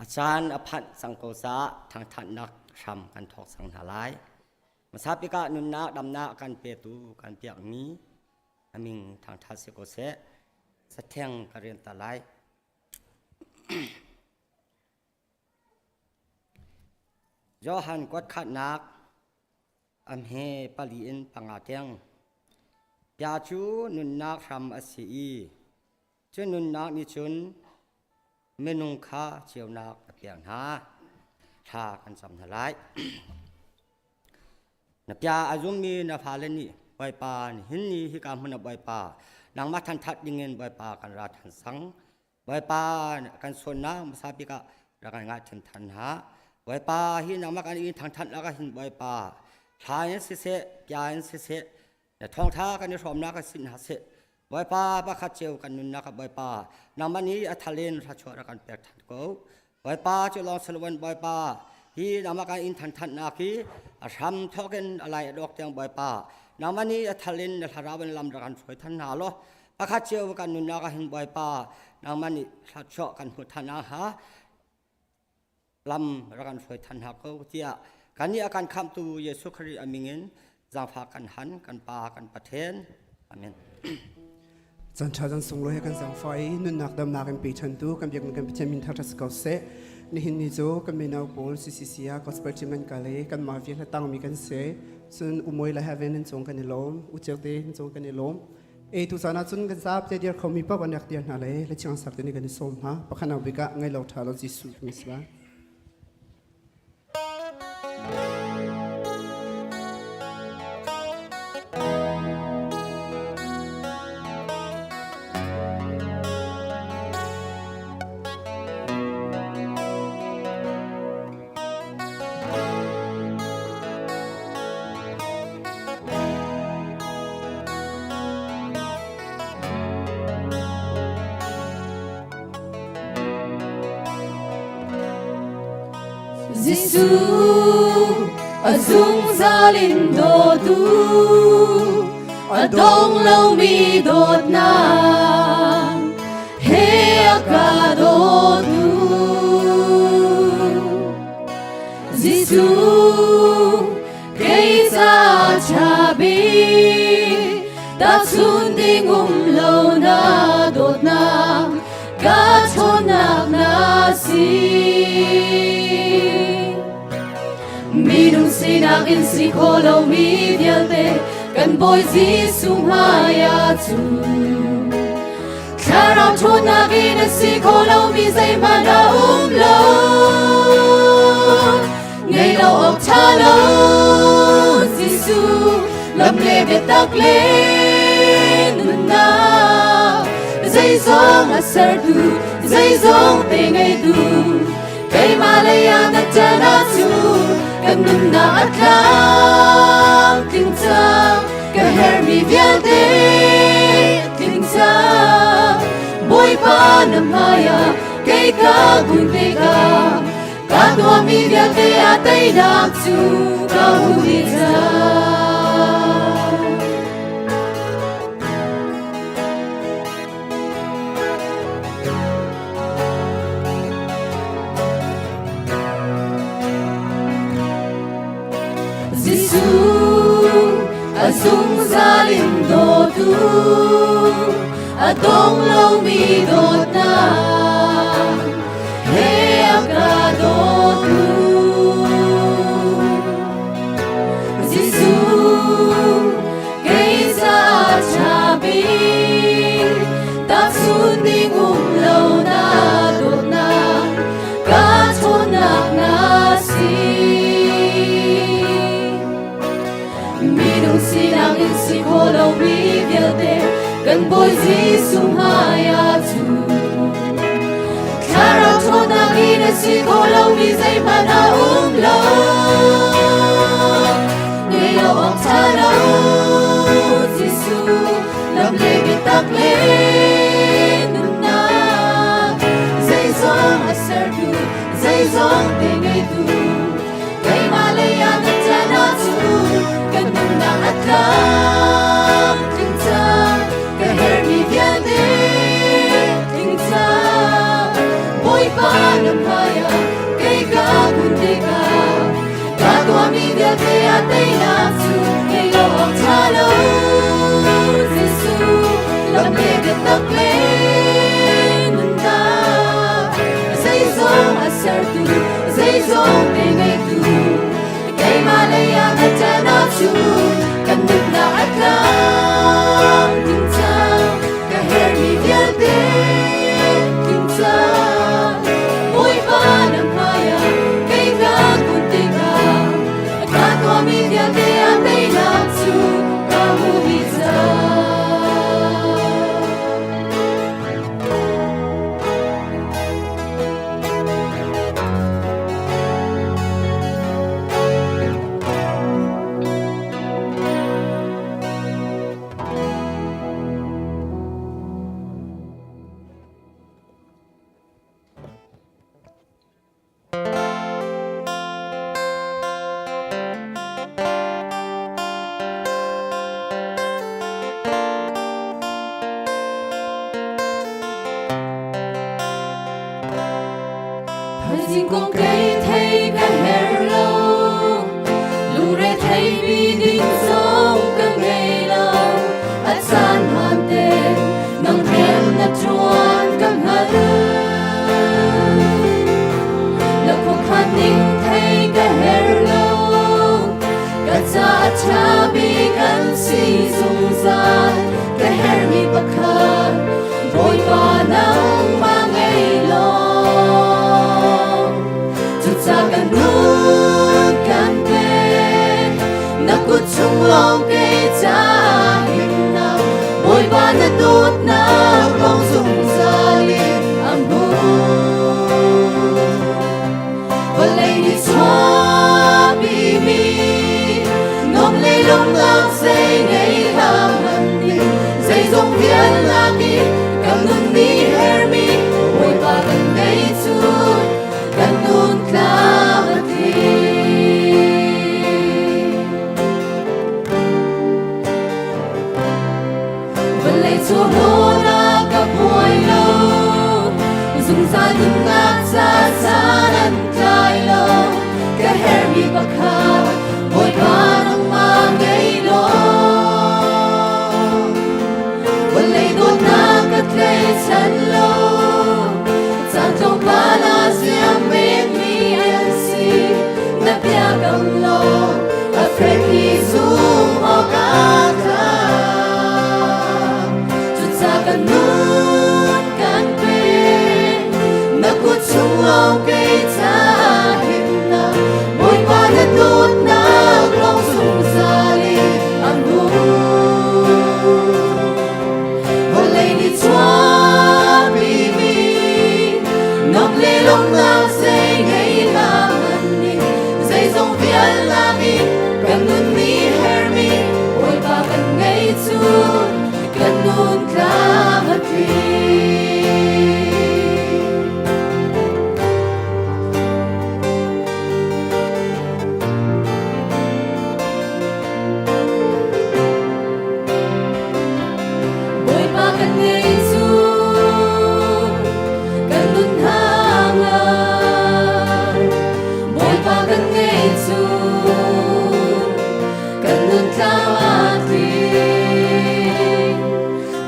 A caan a phanh cang ko caah thangthatnak hram kan thawk cang hna lai. Hmasa bik ah nunnak damnak kan petu kan piakmi a min thangthat si ko seh. Satheng ka rian ta lai. Johan kuat khatnak a hme pali in panga tiang. Bia cu nunnak hram a si i cu nunnak nih cun minung kha ceunak a pek hna. Thla kan cam hna lai. Na bia a zummi na fale nih Bawipa nihin ni hika hmun ah Bawipa nangmah thanthat dingin Bawipa kan ra than sang. Bawipa kan suannak hmasa bik ah rak kan ngah than than hna. Bawipa hi nangmah kan i thangthat nak ah hin Bawipa thla in siseh, bia in siseh, na thawngtha kan i hrawmnak ah sin hna seh. Bawipa pakhat cio kan nunnak ah Bawipa nangmah nih a thalin thluachuah rak kan pek than ko. Bawipa cu lawng siloin Bawipa hi nangmah kan in thanthatnak hi a hram thawk in a lai a dawk tiang Bawipa nangmah nih a thal in na thlarau in lam rak kan hruai than hna law pakhat cio kan nunnak ah hin Bawipa nangmah nih thluachuah kan hmuh than ha lam rak kan hruai than hna ko tiah kan nih a kan khamhtu Jesuh Khrih a mingin zaangfah kan han kan Pa kan Pathian. Amen. Chan ṭha zan sunglawi he kan zaangfah i nunnak damnak in pe ṭhantu kan biakinn kan Pathian min thangṭhat si ko seh. Nihin ni cu kan mino pawl CCC ah gospel team an kal i kanmah vial tangmi kan si. Cun umoi le heaven in cung kan i lawm, uceu te in cung kan i lawm. E tu caan ah cun kan zaap te dir khomi paoh an rak dir hna le le chiang sak te nih kan i sawm hna. Pakhat nak bik ah ngai lo ṭha lo Jesuh kan si lai. Jesuh a zungzal in dawtu a dong lomi dawtnak he a ka dawtu Jesuh kei ca ṭha bik tahchun ding um lo na dawtnak ka ṭhawnnak na si. Minung sinak in si kho lomi vialte kan Bawi Jesuh hmai ah cun Thlarau ṭhawnnak in a si kho lomi zeihmanh a um lo. Ngei lo awk ṭha lo Jesuh lam le biatak le nunnak zeizong a sertu zeizong te ngeitu keimah lei ah na ṭan ahcun kan nunnak a tlam tling cang ka herhmi vialte tling cang Bawipa na hmaiah kei ka kun tikah Ka tuahmi vialte a teinak cu ka hui cang. Jesuh a zungzal in dawtu a dong lomi dawtnak he a ka dawtu Jesuh kei ca ṭha bik tahchun ding um lo na dawtnak ka ṭhawnnak na si Minung sinak in si kho lomi vialte kan Bawi Jesuh hmai ah cun Thlarau ṭhawnnak in a si kho lomi zeihmanh a um lo. Ngei lo awk ṭha lo Jesuh lam le biatak le nunnak zeizong a sertu zeizong te ngeitu keimah lei ah na ṭan ahcun kan nunnak a tlam tling cang ka herhmi vialte tling cang Bawipa na hmaiah. vialte a teinak cu ngei lo awk ṭha lo. Jesuh lam le biatak le nunnak, zeizong a sertu, zeizong te ngeitu, keimah lei ah na ṭan ahcun kan nunnak a tlam ding cang. Ka herhmi vialte tling cang. Bawipa na hmaiah kei ka kun tikah ka tuahmi vialte a teinak cu ka hmu dih cang. Thaizing kong kei thei ka her lo, lungre thei bi ding zong ka ngei lo. A caan hmaan te nang rian na ṭuan ka hngal. Na khuakhan ning thei ka her lo, ka ca a ṭha bik an si zungzal. Ka hermi pakhat Bawipa nangmah ngei law, cuca kan nun kan pek. Na kut chung lawng kei ca himnak, Bawipa na dawtnak lawng zungzal in a hmun. Vawlei nih chuahpimi nuam le lawmhnak zei ngei hlah hmanh nih, zeizong vialnak i kan nun nih hermi Bawipa kan ngei cu kan nun tlam a tling. Vawlei cu rawl a ka buai lo, zungzal nunnak ca caan an tlai lo. Ka herhmi pakhat Bawipa nangmah ngei law, vawlei dawtnak ka tlaichan lo. Caan tlawmpal ah ziam menmi an si, na biakam law a fekmi zum awk a tlak. Cuca kan nun kan pek, na kut chung lawng kei ca himnak, Bawipa na dawtnak lawng zungzal in a hmun. Vawlei nih chuahpimi nuam le lawmhnak zei ngei hlah hmanh nih, zeizong vialnak in kan nun nih herhmi Bawipa kan ngei cu kan nun tlam a tling. Bawipa kan ngei cu kan nun hanga, Bawipa kan ngei cu kan nun tlam a tling.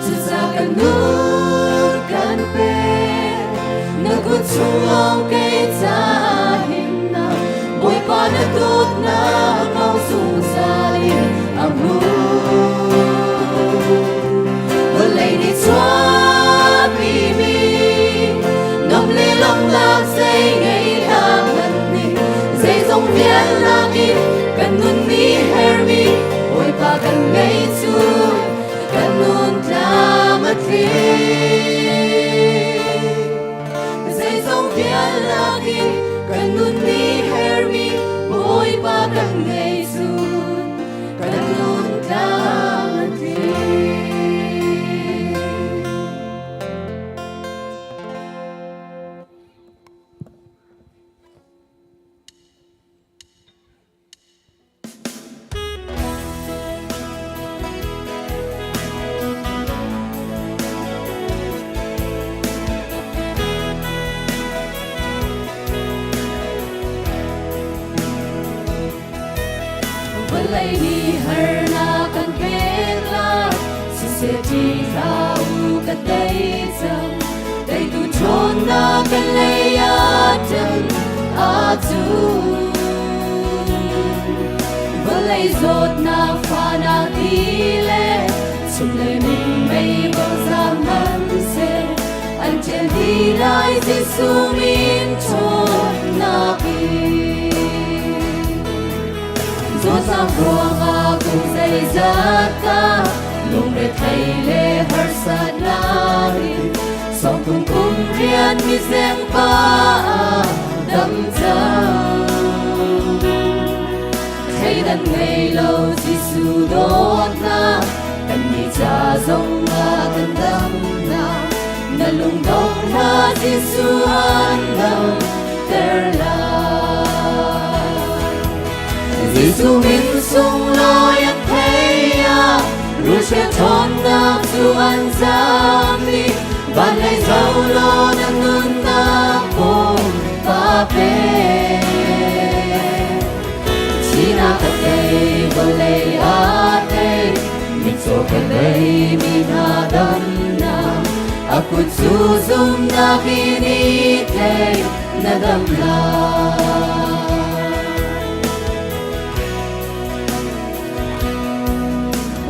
Cuca kan nun kan pek, na kut chung lawng kei ca himnak, Bawipa na dawtnak lawng zungzal in a hmun. Vawlei nih chuahpimi nuam le lawmhnak zei ngei hlah hmanh nih, zeizong vialnak in kan nun nih herhmi Bawipa kan ngei cu kan nun tlam a tling. Zeizong vialnak in kan nun nih herhmi Bawipa kan ngei cu kan nun tlam a tling. Vawlei nih harnak kan pek lai, siseh ṭih hlah u ka tei cang. Teitu ṭhawnnak kan lei ah ṭan ahcun. Vawlei zawtnak fahnak ti le chunglei minmei bawzam hmanhseh an ṭial dih lai Jesuh min ṭhawnnak in. Zawtnak ruangah kum zeizat dah lungrethei le harsatnak in sawmthum kum rian mizeng pa ah dam cang. Thleidan ngei lo Jesuh dawtnak kannih ca zong ah kan damnak na lungdong hna Jesuh an damter lai. Jesuh min sunglawi an thei ah Russia ṭhawnnak cu an zam i van lei zoh law na nunnak pum pa pe. Thihnak a tei, vawlei a tei, mitcaw ke lei mi hna damnak, a kut cu zumnak in i tlei na dam lai.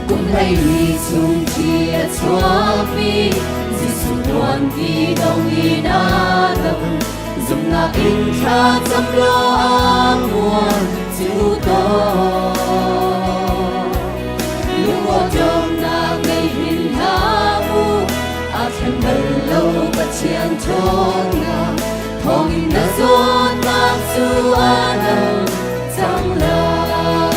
Kum hleili chung thi a chuakmi Jesuh tuanpi dong in a dam. Zumhnak in thla cam law a muan cu tawn. Lungawṭawmnak ngei hin hlah u, aa thleng bal lo Pathian ṭhawnnak. Thawngin na zawtnak cu a dam cang lai.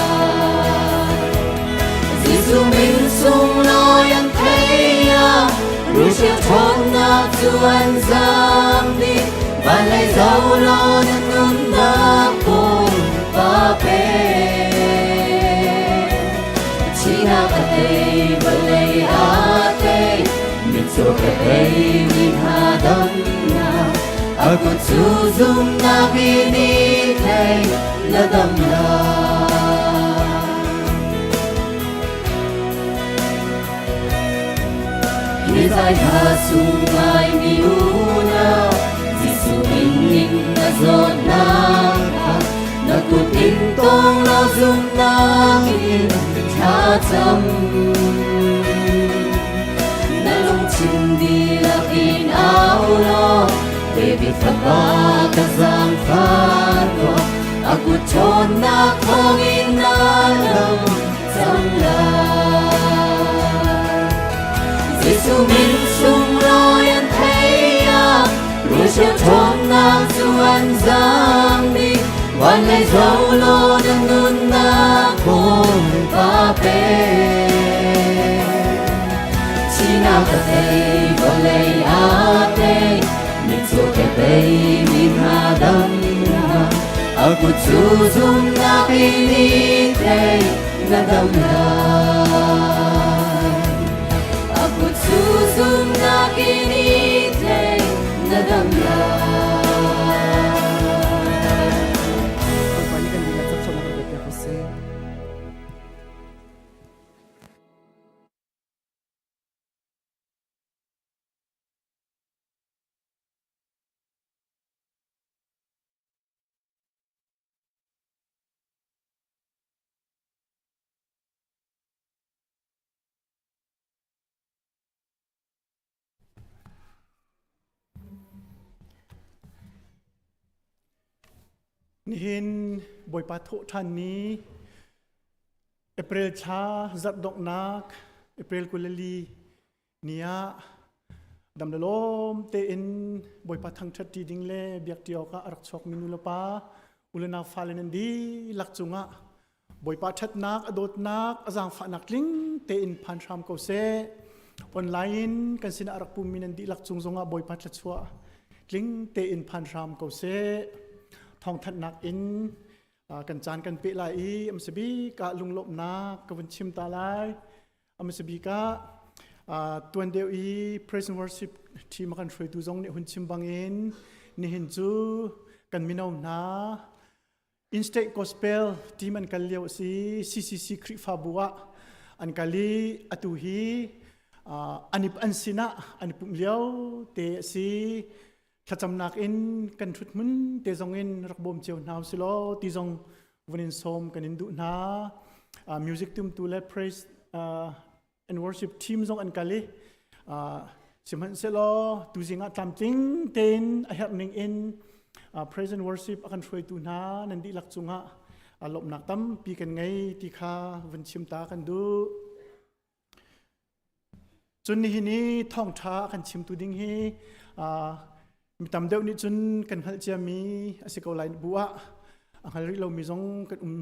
Jesuh min sunglawi an thei ah Russia ṭhawnnak cu an zam dih. Van lei zoh law na nunnak pumpa pe. Thihnak a tei, vawlei a tei, mitcaw ka tei mi hna damnak. A kut cu zumnak in i thei na dam lai. Hi zai hla sung ngaimi unau, Jesuh min in na zawtnak kha na kut in tawng law zumhnak in thlacam. Na lungthin dihlak in au law, David fapa ka zaangfah tuah, a kut ṭhawnnak thawngin na lam cang lai. Jesuh min sunglawi an thei ah, Russia ṭhawnnak cu an zam dih. Van lei zoh law na nunnak pumpa pe. Thihnak a tei, vawlei a tei, mitcaw ke pei mi hna damnak. A kut cu zumhnak in i tlei na dam lai. A kut cu zumhnak in i tlei na dam lai. Bawipa nih kan dihlak thluachuahnak kan pek piak ko seh. Nihin Bawipa thawh ṭhan ni April thla zarh donghnak April 24 ni ah dam le lawm tein Bawipa thangṭhat ṭi ding le biak ṭi awkah a rak chuakmi nu le pa u le nau fale nan dihlak cungah Bawipa ṭhatnak, a dawtnak, a zaangfahnak tling tein phan hram ko seh. Online in kan sinah a rak pummi nan dihlak cung zongah Bawipa thluachuah tling tein phan hram ko seh. Thawngthanhnak in kan caan kan peh lai i amsabik ah lunglawmhnak ka vun chim ta lai. Amsabik ah tuan deuh i praise and worship team a kan hruaitu zong nih hun chim bangin nihin cu kan mino hna. In-state gospel team an kal lio a si. CCC Khrihfabu ah an kal i atu hi an i an sinah an i pumh lio te a si. Thlacamnak in kan ṭhut hmun te zong in rak bawm cio hna usih law ti zong vun in sawm kan in duh hna. Music tumtu le praise and worship team zong an kal i sihmanhsehlaw tuzing ah tlamtling tein a herh ning in praise and worship a kan hruaitu hna nan dihlak cungah lawmhnak tampi kan ngei ti kha vun chim ta kan duh. Cun nihin i thawngṭha a kan chimtu ding hi mi tam deuh nih cun kan hngalh ciami a si ko lai bu ah a hngal rih lomi zong kan um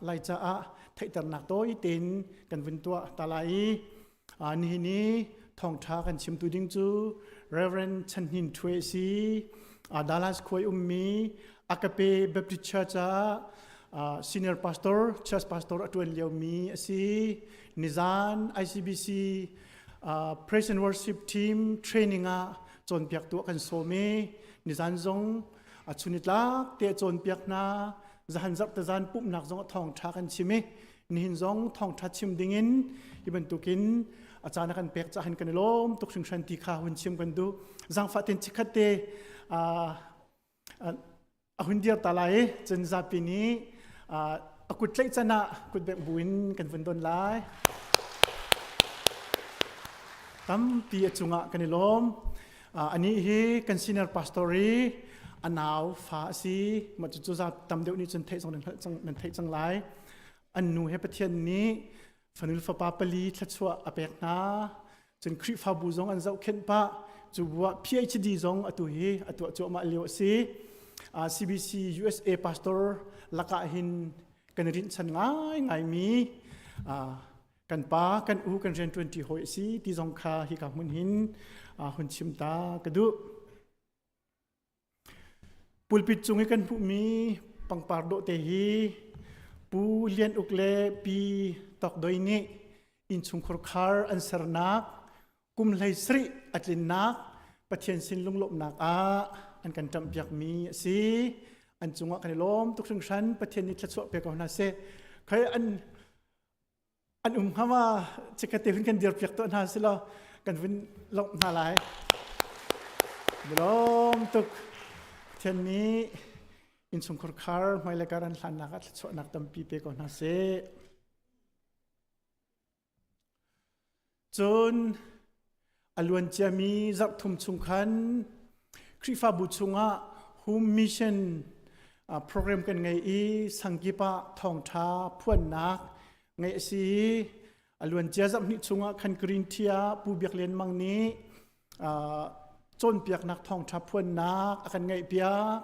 lai caah theihternak tawi tein kan vun tuah ta lai i nihin i thawngṭha kan chimtu ding cu Reverend Chan Hnin Htwe a si. Dallas khua i ummi Agape Baptist Church ah senior pastor, church pastor a ṭuan liomi a si. Nizan ICBC praise and worship team training ah cawnpiaktu a kan sawm i nizan zong a chunitlak te cawnpiak hna zahan zarh tazan pumhnak zong a thawngṭha kan chim i nihin zong thawngṭha chim dingin hi bantukin a caan a kan pek caah hin kan i lawm tuk hringhran ti kha hun chim kan duh zaangfah ten chikhat te a hun dir ta lai i cun zapi nih a kut tlaih can ah kutbengh buin kan vun don lai. Tampi a cungah kan i lawm. Anih hi kan senior pastor i a nau fa a si. Mah cucu za tam deuh nih cun theih zong nan hngalh cang nan theih cang lai. An nu he Pathian nih fanul fapa pali thluachuah a pek hna. Cun Khrihfabu zong an zohkhenh pah. Cu bu ah PhD zong atu hi a tuah cuahmah lio a si. CBC USA pastor lakah hin kan i rinhchan ngaingaimi kan pa, kan u, kan rianṭuanṭi hawi a si ti zong kha hika hmun hin hun chim ta ka duh. Pulpit cung i kan hmuhmi pangpar dawhte hi Pu Lian Uk le Pi Tawk Doi nih innchungkhar khar an sernak kum hlei sarih a tlinnak Pathian sin lunglawmhnak ah an kan ṭamhpiakmi a si. An cungah kan i lawm tuk hringhran. Pathian nih thluachuah pe ko hna seh. Khai an an um hnga ma chikkhat te hun kan dir piak tuah hna si law kan vun lawmh hna lai lawm tuk Pathian nih innchungkhar khar hmailei kar an hlannak ah thluachuahnak tampi pe ko hna seh cun a luan ciami zarh thum chung khan Khrihfabu chungah Home Mission program kan ngei i sangkip ah thawngṭha phuannak ngeih a si i a luancia zarhhnih chungah khan Green Tea ah Pu Biak Lian Mang nih cawnpiaknak thawngṭha phuannak a kan ngeihpiak.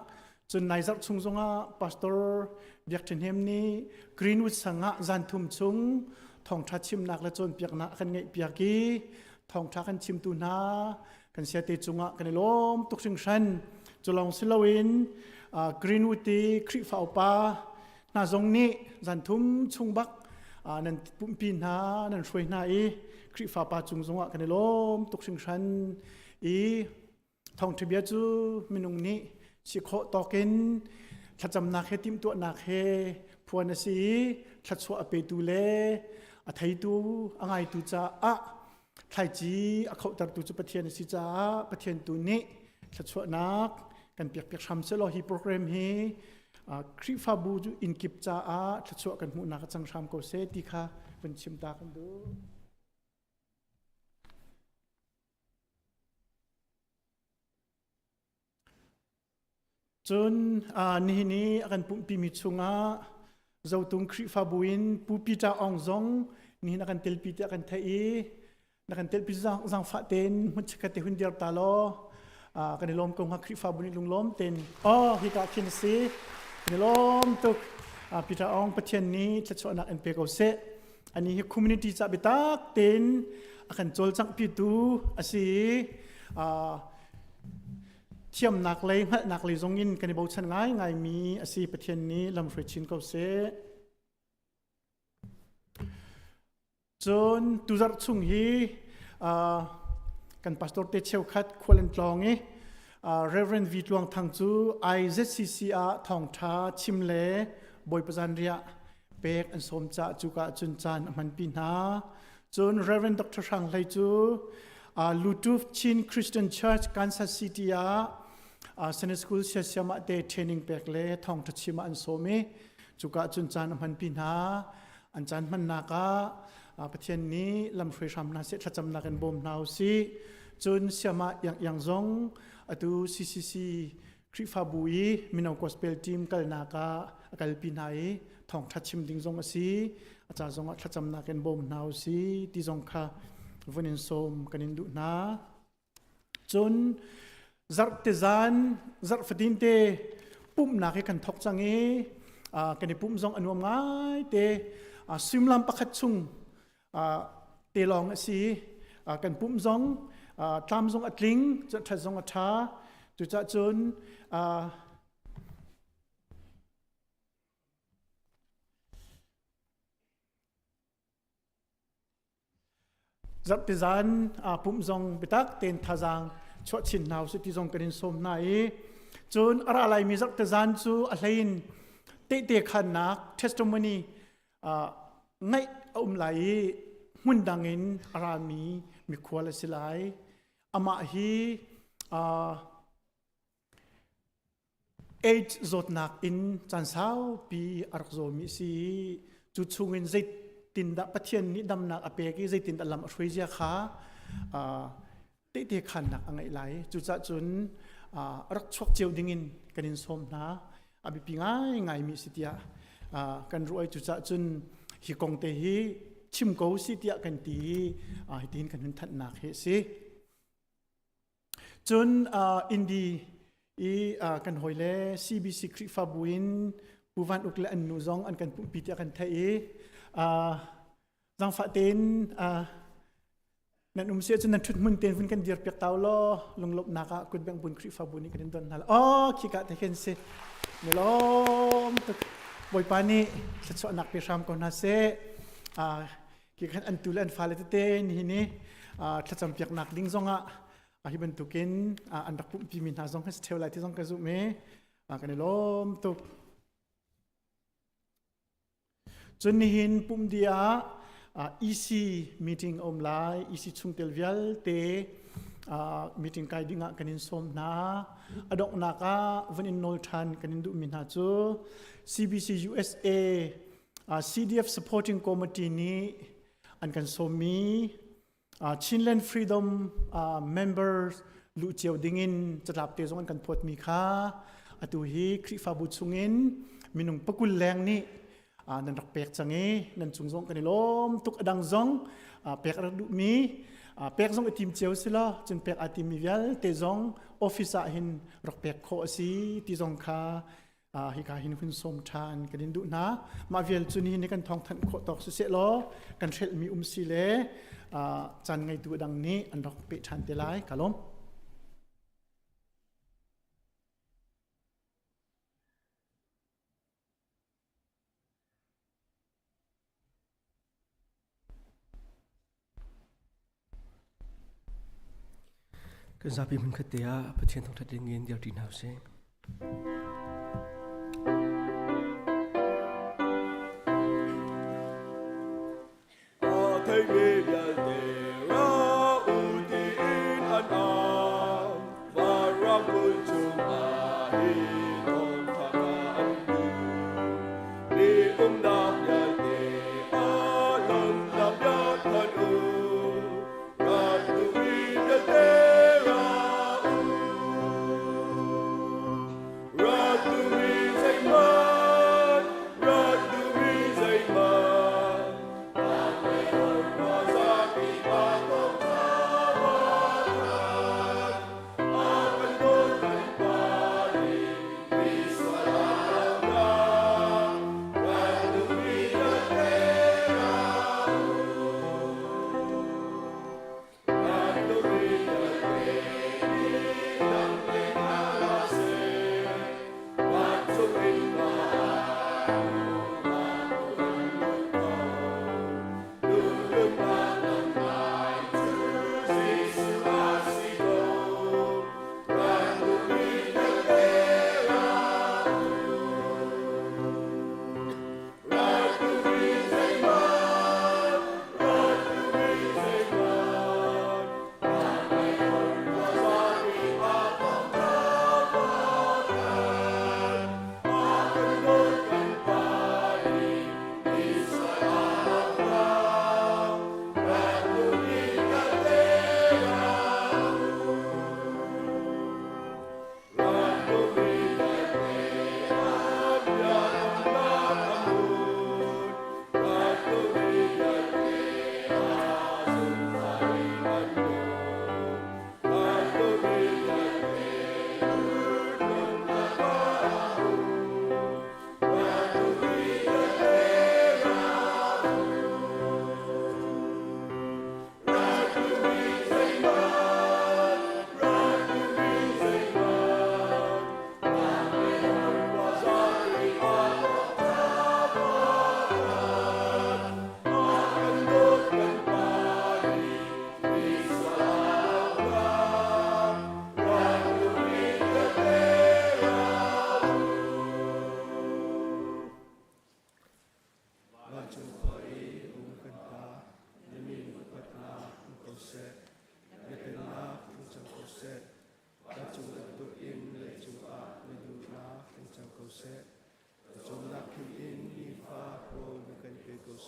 Cun nai zarh chung zongah Pastor Biak Ṭha Hnem nih Greenwood sang ah zan thum chung thawngṭha chimnak le cawnpiaknak a kan ngeihpiak i thawngṭha kan chimtu hna kan siate cungah kan i lawm tuk hringhran. Cu lawng si loin Greenwood i Khrihfa upa hna zong nih zan thum chung bak nan pumpi hna nan hruai hna i Khrihfa pa cung zongah kan i lawm tuk hringhran i thawngṭha bia cu minung nih si khawh tawkin thlacamnak he timhtuahnak he phuan a si i thluachuah a petu le a theitu a ngaitu caah thlaici a khohtertu cu Pathian a si caah Pathian tu nih thluachuahnak kan piakpiak hram sehlaw hi program hi Khrihfabu cu innkip caah thluachuah kan hmuhnak a cang hram ko seh ti kha vun chim ta kan duh. Cun nihin i a kan pumhpimi chungah Zotung Khrihfabu in Pu Peter Aung zong nihin a kan telpi tiah kan theih i na kan telpi zaangfah tein hmun chikkhat te hun dir ta law kan i lawm ko hnga Khrihfabu nih lunglawm tein oh hika khin a si kan i lawm tuk Peter Aung Pathian nih thluachuahnak in pe ko seh ani hi community ca biatak tein a kan cawlcanghpitu a si i thiamnak lei hngalhnak lei zong in kan i bochan ngaingaimi a si Pathian nih lamhruai chin ko seh. Cun tuzarh chung hi kan pastor te cheukhat khual an tlawng i Reverend V Tluang Thang cu IZCC ah thawngṭha chim le Bawipa zanriah pek an sawm caah cuka cun caan a hmanpi hna. Cun Reverend Dr. Hrang Hlei cu Lutuf Chin Christian Church Kansas City ah Sunday School siasiam ah te training pek le thawngṭha chim ah an sawm i cuka cun caan a hmanpi hna. An caan hmannak ah Pathian nih lamhruai hram hna seh thlacamnak in bawm hna usih. Cun siamah iang iang zong atu CCC Khrihfabu i mino gospel team kalnak ah a kalpi hna i thawngṭha chim ding zong a si. A ca zong ah thlacamnak in bawm hna usih ti zong kha vun in sawm kan in duh hna. Cun zarhte zan zarh fatin te pumhnak hi kan thok cang i kan i pumh zong a nuam ngai te. Suimilam pakhat chung te lawng a si. Kan pumh zong tlam zong a tling, ṭhat zong a ṭha. Cucaah cun Zarhpizan aa pumh zong biatak tein thazaang chuah chin hna usih ti zong kan in sawm hna i cun a ra laimi zarhtezan cu a hlein tehte khannak testimony ngaih a um lai i hmun dang in a rami mikhual a si lai. Amah hi AIDS zawtnak in caan saupi a rak zawmi a si i cu chungin zeitindah Pathian nih damnak a pek i zeitindah lam a hruai zia kha tehte khannak a ngeih lai. Cucaah cun a rak chuak cio dingin kan in sawm hna. A biapi ngaingaimi a si tiah kan ruah i cucaah cun hi kong te hi chim ko si tiah kan ti i hitihin kan hun thanhnak hi a si. Cun Indi i kan hawile CBC Khrihfabu in Pu Van Uk le an nu zong an kan pumhpi tiah kan theih i zaangfah tein nan um si ahcun nan ṭhut hmun tein vun kan dir piak ta law lunglawmhnak ah kutbengh bun Khrihfabu nih kan in don hna. Oh, khika te khin si. Ni lawm tuk. Bawipa nih thluachuahnak pe hram ko hna seh. Khi khan an tu le an fale tete nihin i thlacam piaknak ding zongah hi bantukin an rak pumhpi mi hna zong hi si theo lai ti zong ka zumh i kan i lawm tuk. Cun nihin pumh di ah EC meeting a um lai. EC chungtel vialte meeting kai ding ah kan in sawm hna. A donghnak ah van in nawl ṭhan kan in duhmi hna cu CBC USA CDF Supporting Committee nih an kan sawmmi Chinland Freedom members luh cio dingin catlap te zong an kan phawtmi kha atu hi Khrihfabu chungin minung pakul leng nih nan rak pek cang i nan cung zong kan i lawm tuk. A dang zong pek a rak duhmi pek zong i tim cio si law cun pek aa timmi vialte zong office ah hin rak pek khawh a si ti zong kha hika hin hun sawm ṭhan kan in duh hna. Mah vial cu nihin ni kan thawng thanh khawh tawk siseh law kan hrelhmi um si le caan ngeitu dang nih an rak peh ṭhan te lai. Ka lawm. Kan zapi hmunkhat te ah Pathian thangṭhat ding in dirṭi hna usih. A theimi vialte ra u tiin an au. Vanram kul chungah hi thawngṭha kha an duh. Mi umnak vialte a lawmhnak bia thanh u. Rat duhmi vialte ra u.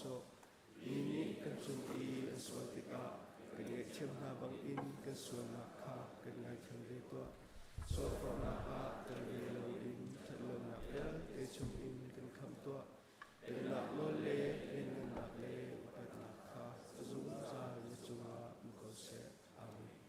sawh. Mi nih kan cung i an sual tikah kan ngaihthiam hna bangin kan sualnak kha kan ngaithiam ve tuah. Sualforhnak ah tel ve loin ṭhatlonak vialte chungin kan khamh tuah. Pennak nawl le lianngannak le upatnak kha a zungzal na cungah um ko seh. Amen.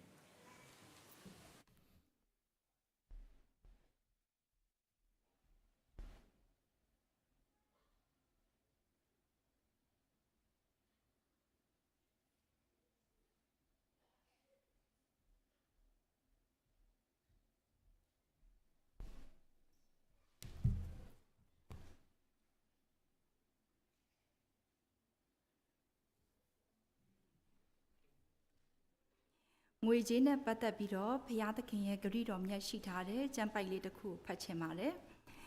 ငွေကြေးနဲ့ပတ်သက်ပြီးတော့ဘုရားသခင်ရဲ့ဂရုတော်မြတ်ရှိထားတဲ့ကျမ်းပိုက်လေးတစ်ခုဖတ်ချင်ပါတယ်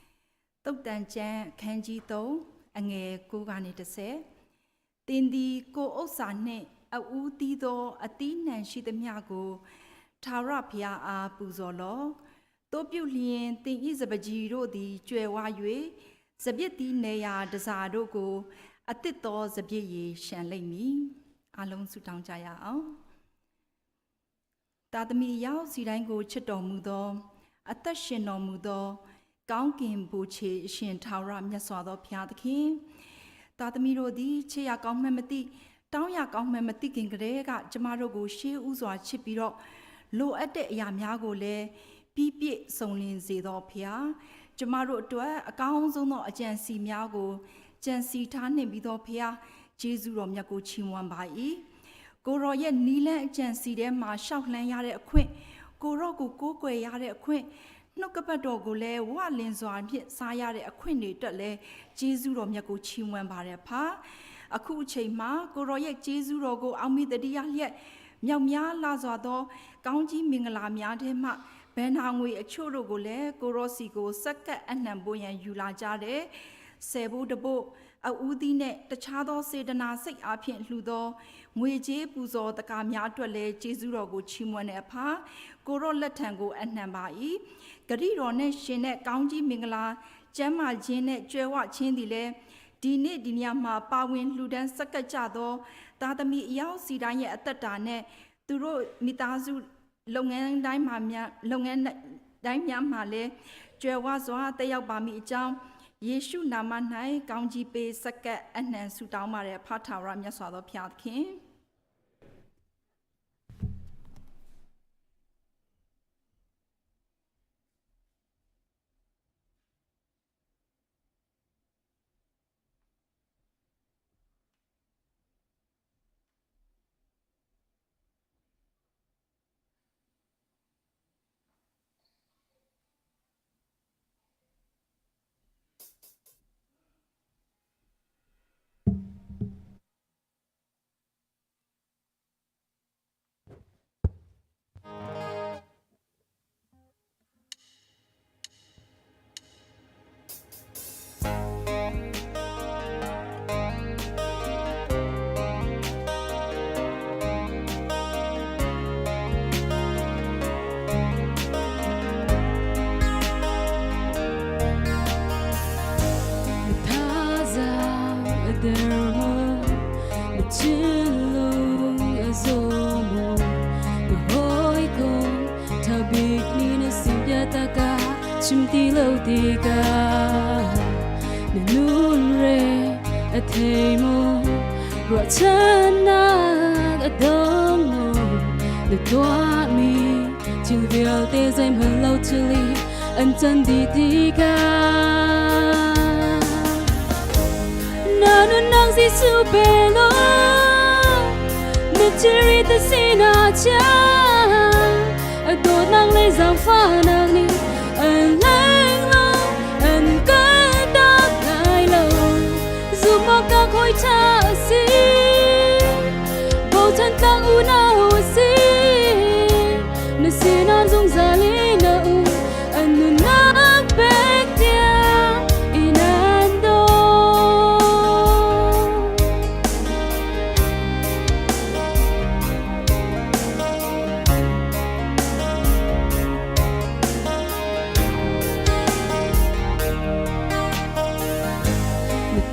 ။တုတ်တန်ကျမ်းအခန်းကြီး3အငယ်9ကနေ10သင်သည်ကိုဥစ္စာနှင့်အဦးသီးသောအသီးနှံရှိသမျှကိုထာဝရဘုရားအားပူဇော်လော့။တို့ပြုလျင်သင်၏စပကြီးတို့သည်ကြွယ်ဝ၍စပြစ်သီးနေရာတစားတို့ကိုအတစ်သောစပြစ်ရည်ရှံလိမ့်မည်။အလုံးဆုတောင်းကြရအောင်။တာသမီရောက်စီတိုင်းကိုချစ်တော်မူသောအသက်ရှင်တော်မူသော ကောင်းကင်ဘုချေအရှင်ထာဝရမြတ်စွာသောဘုရားသခင်တာသမီတို့သည်ချစ်ရကောင်းမှန်းမသိတောင်းရကောင်းမှန်းမသိခင်ကတည်းကကျမတို့ကိုရှေးဥစွာချစ်ပြီးတော့လိုအပ်တဲ့အရာများကိုလည်းပြည့်ပြည့်စုံလင်စေသောဘုရားကျမတို့အတွက်အကောင်းဆုံးသောအကြံစီများကိုကြံစီထားနှင့်ပြီးသောဘုရားကျေးဇူးတော်မြတ်ကိုချီးမွမ်းပါ၏ကိုရောရဲ့နီလန်းအကြံစီထဲမှာရှောက်လှမ်းရတဲ့အခွင့်ကိုရောကိုကိုးကွယ်ရတဲ့အခွင့်နှုတ်ကပတ်တော်ကိုလည်းဝလင်စွာဖြင့်စားရတဲ့အခွင့်တွေအတွက်လည်းကျေးဇူးတော်မြတ်ကိုချီးမွမ်းပါတယ်ဖာအခုအချိန်မှာကိုရောရဲ့ကျေးဇူးတော်ကိုအောက်မေ့တတိယလျက်မြောက်များလာစွာသော ကောင်းကြီးမင်္ဂလာများထဲမှဘန်နာငွေအချို့တို့ကိုလည်းကိုရောစီကိုစက္ကပ်အနှံပိုးရန်ယူလာကြတဲ့ဆယ်ဖို့တဖို့အဦးသီးနဲ့တခြားသောစေတနာစိတ်အားဖြင့်လှူသောငွေကြေးပူဇော်တကာများအတွက်လည်းကျေးဇူးတော်ကိုချီးမွမ်းတဲ့အဖာကိုရောလက်ထံကိုအနှံပါ၏ဂရိတော်နဲ့ရှင်တဲ့ကောင်းကြီးမင်္ဂလာကျမ်းမာခြင်းနဲ့ကြွယ်ဝခြင်းသည်လည်းဒီနေ့ဒီညမှာပါဝင်လှူဒန်းစက္ကပ်ကြသောသားသမီးအယောက်စီတိုင်းရဲ့အသက်တာနဲ့သူတို့မိသားစုလုပ်ငန်းတိုင်းမှာများလုပ်ငန်းတိုင်းများမှာလည်းကြွယ်ဝစွာတက်ရောက်ပါမိအကြောင်းယေရှုနာမ၌ကောင်းကြီးပေးစက္ကပ်အနှံဆုတောင်းပါတယ်ဖထာဝရမြတ်စွာသောဘုရားသခင်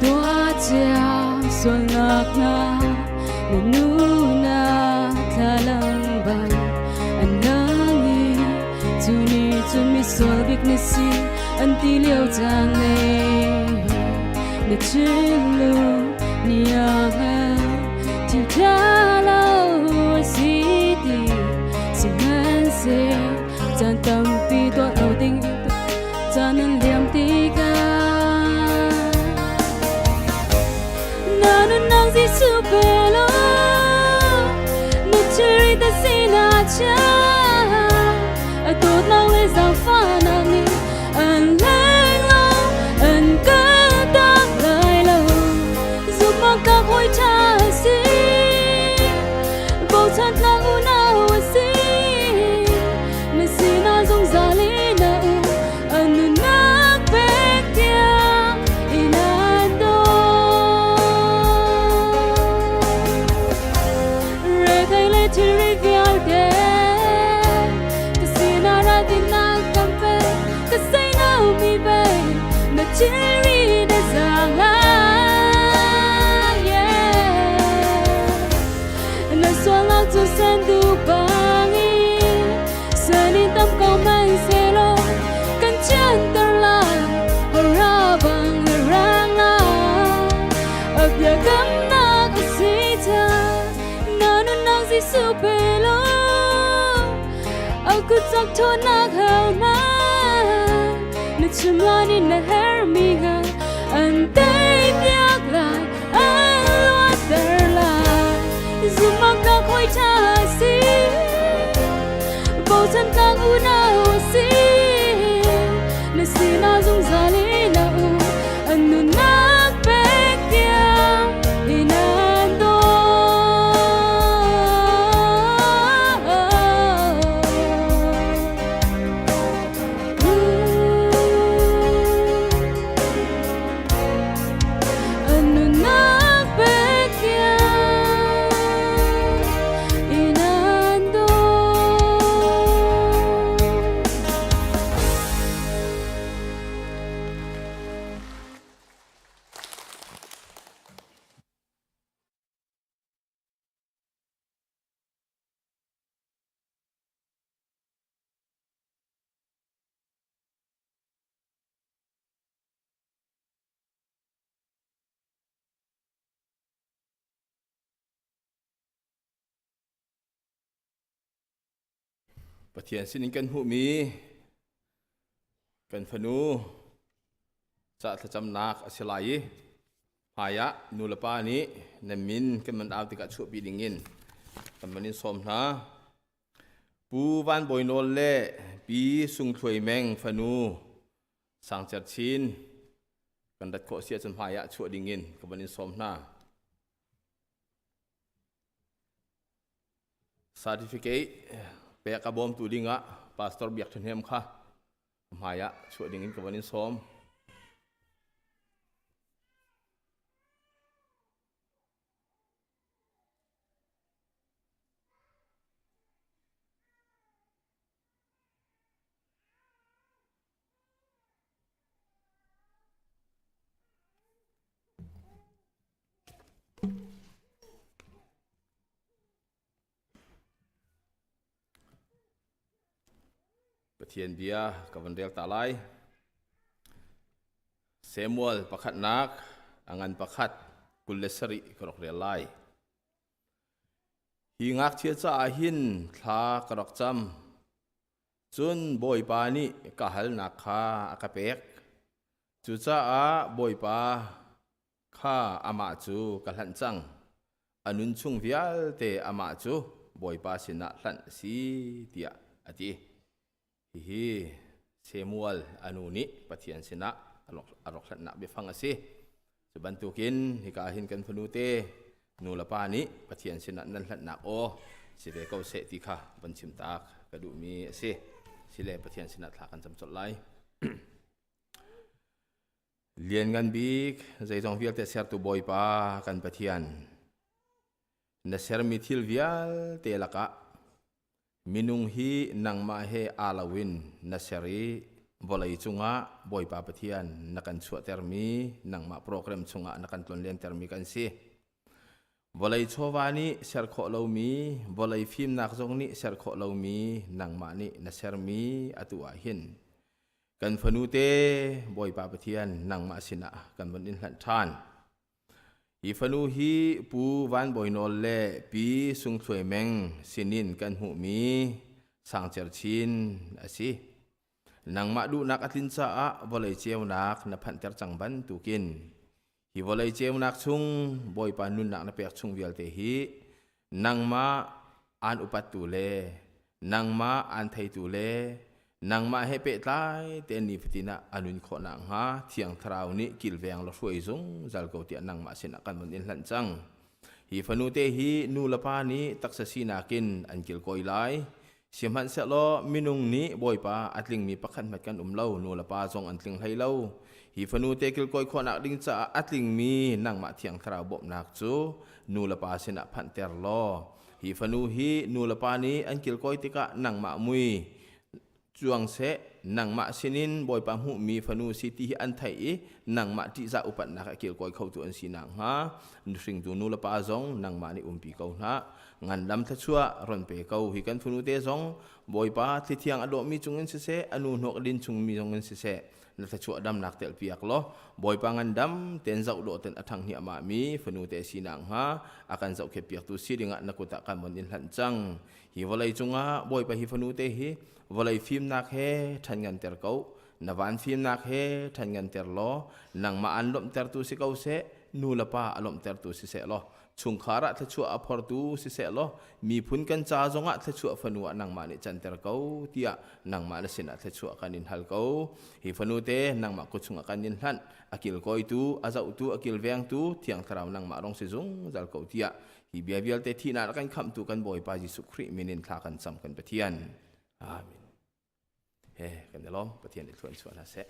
多加。Sualnak hna na nunak thlalang bang an lang i cu ni cun misual bik na si an ti lio caan le na thinlung nih a hngal thil ṭha lo a si ti sihmanhseh caan tampi tuah lo ding caan an liam tikah na nunnak Jesuh pe law na thilri ta sinah chia a dawtnak le zaangfahnak nih an leng lo an kaltak lai lo zumhawk tlak hawi ṭha a si bochan tlak unau a si na sinah zungzal in a um a nunnak pek tiang in an daw Rethei le thilri vialte ka sinah ra dinnak kan pe ka seino mi pe na thilri na zaang lai yeah. Na sualnak cu sendu bangin sanin tam ko man selaw kan chianter lai hara bang le rang lai biakamnak a si ca na nunnak Jesuh pe law a kut cak ṭhawnnak hal hna na chim lai ni na hermi nga an teipiak lai an luatter lai zumhawk tlak hawi ṭha a si bochan tlak unau a si na sinah zungzal in a um an nunnak pek tiang in an daw. An nunnak pek tiang in an daw. Pathian sinin kan hmuhmi kan fanu ca thlacamnak a si lai i hmaiah nu le pa nih nan min kan man au tikah chuahpi dingin kan man in sawm hna. Pu Van Bawi Nawl le Pi Sung Thluai Meng fanu Sang Cer Chin kan rat khawh si ahcun hmaiah chuah dingin ka van in sawm hna. Certificate pek a bawmtu dingah Pastor Biak Ṭhahnem kha hmai ah chuah dingin ka van in sawm. Pathian bia ka van rel ta lai. Samuel pakhatnak a ngan pakhat 27 ka rak rel lai. Hi ngakchia caah hin thla ka rak cam. Cun Bawipa nih ka halnak kha a ka pek. Cucaah Bawipa kha amah cu ka hlanh cang. A nun chung vialte amah cu Bawipa sinah hlanh a si, tiah a ti. Hihi Samuel a nu nih Pathian sinah a rak hlanhnak biafang a si. Cu bantukin hika hin kan fanu te nu le pa nih Pathian sinah nan hlanhnak aw si ve ko seh ti kha van chim tak ka duhmi a si. Sile Pathian sinah thla kan cam colh lai. Lianngan bik zeizong vialte sertu Bawipa kan Pathian na sermi thil vialte lakah minung hi nangmah he aa loin na ser i Vawlei cungah Bawipa Pathian na kan chuahtermi nangmah program chungah na kan tlonlentermi kan si. Vawlei chawva nih ser khawh lomi, vawlei fimnak zong nih ser khawh lomi nangmah nih na sermi atu ah hin kan fanu te Bawipa Pathian nangmah sinah kan von in hlanh ṭhan. Hi fanu hi Pu Van Bawi Nawl le Pi Sung Thluai Meng sinin kan hmuhmi Sangcer Chin a si. Nangmah duhnak a tlin caah vawlei ceunak na phanhter cang bantukin hi vawlei ceunak chung Bawipa nunnak na pek chung vialte hi nangmah aan upattu le nangmah aan theitu le nangmah he pehtlai tein nifatin ah a nun khawh nakhnga Thiang Thlarau nih kilveng la hruai zungzal ko tiah nangmah sinah kan vun in hlanh cang. Hi fanu te hi nu le pa nih taksa sinak in an kilkawi lai. Sihmanhsehlaw minung nih Bawipa a tlingmi pakhat hmanh kan um lo, nu le pa zong an tling hlei lo. Hi fanu te kilkawi khawhnak ding caah a tlingmi nangmah Thiang Thlarau bawmhnak cu nu le pa sinah phanhter law hi fanu hi nu le pa nih an kilkawi tikah nangmah mui cuang seh, nangmah sinin Bawipa hmuhmi fanu si ti hi an theih i nangmah ṭihzah upatnak a kilkawi khotu an si nakhnga hringtu nu le pa zong nangmah nih umpi ko hna. Ngandam thluachuah ron pe ko. Hi kan fanu te zong Bawipa thlithiang a dawhmi cungin siseh, a nu hnawk din chungmi zongin siseh, na thluachuah damnak telpiak law Bawipa ngandam ten zoh dawh ten a ṭhang hniahmah mi fanu te si nakhnga a kan zohkhet piaktu si dingah na kut ah kan von in hlanh cang. Hi vawlei cungah Bawipa hi fanu te hi vawlei fimnak he ṭhan nganter ko, na van fimnak he ṭhan nganter law nangmah an lawmhtertu si ko seh, nu le pa a lawmhtertu si seh law chungkhar ah thluachuah a phortu siseh law miphun kan ca zongah thluachuah fanu ah nangmah nih canter ko tiah nangmah na sinah thluachuah kan in hal ko. Hi fanu te nangmah kut chungah kan in hlanh, a kilkawitu, a zohtu, a kilvengtu Thiang Thlarau nangmah rong si zungzal ko tiah hi bia vialte thihnak a kan khamhtu kan Bawipa Jesuh Khrih min in thla kan cam kan Pathian. Amen. He kan i lawm. Pathian nih thluan chuah hna seh.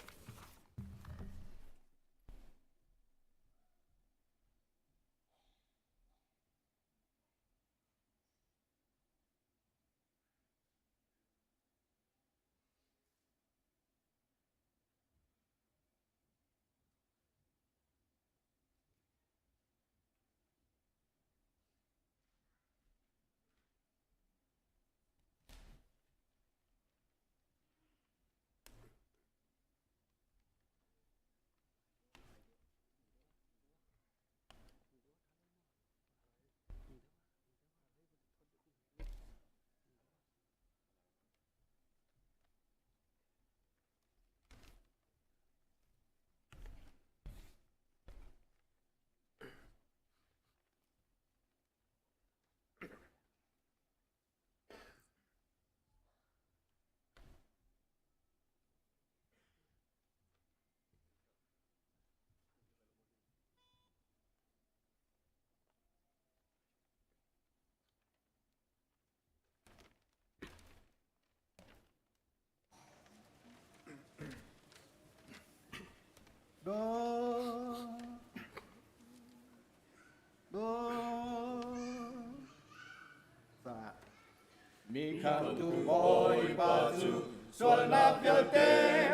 Mi khamtu Bawipa cu sualnak vialte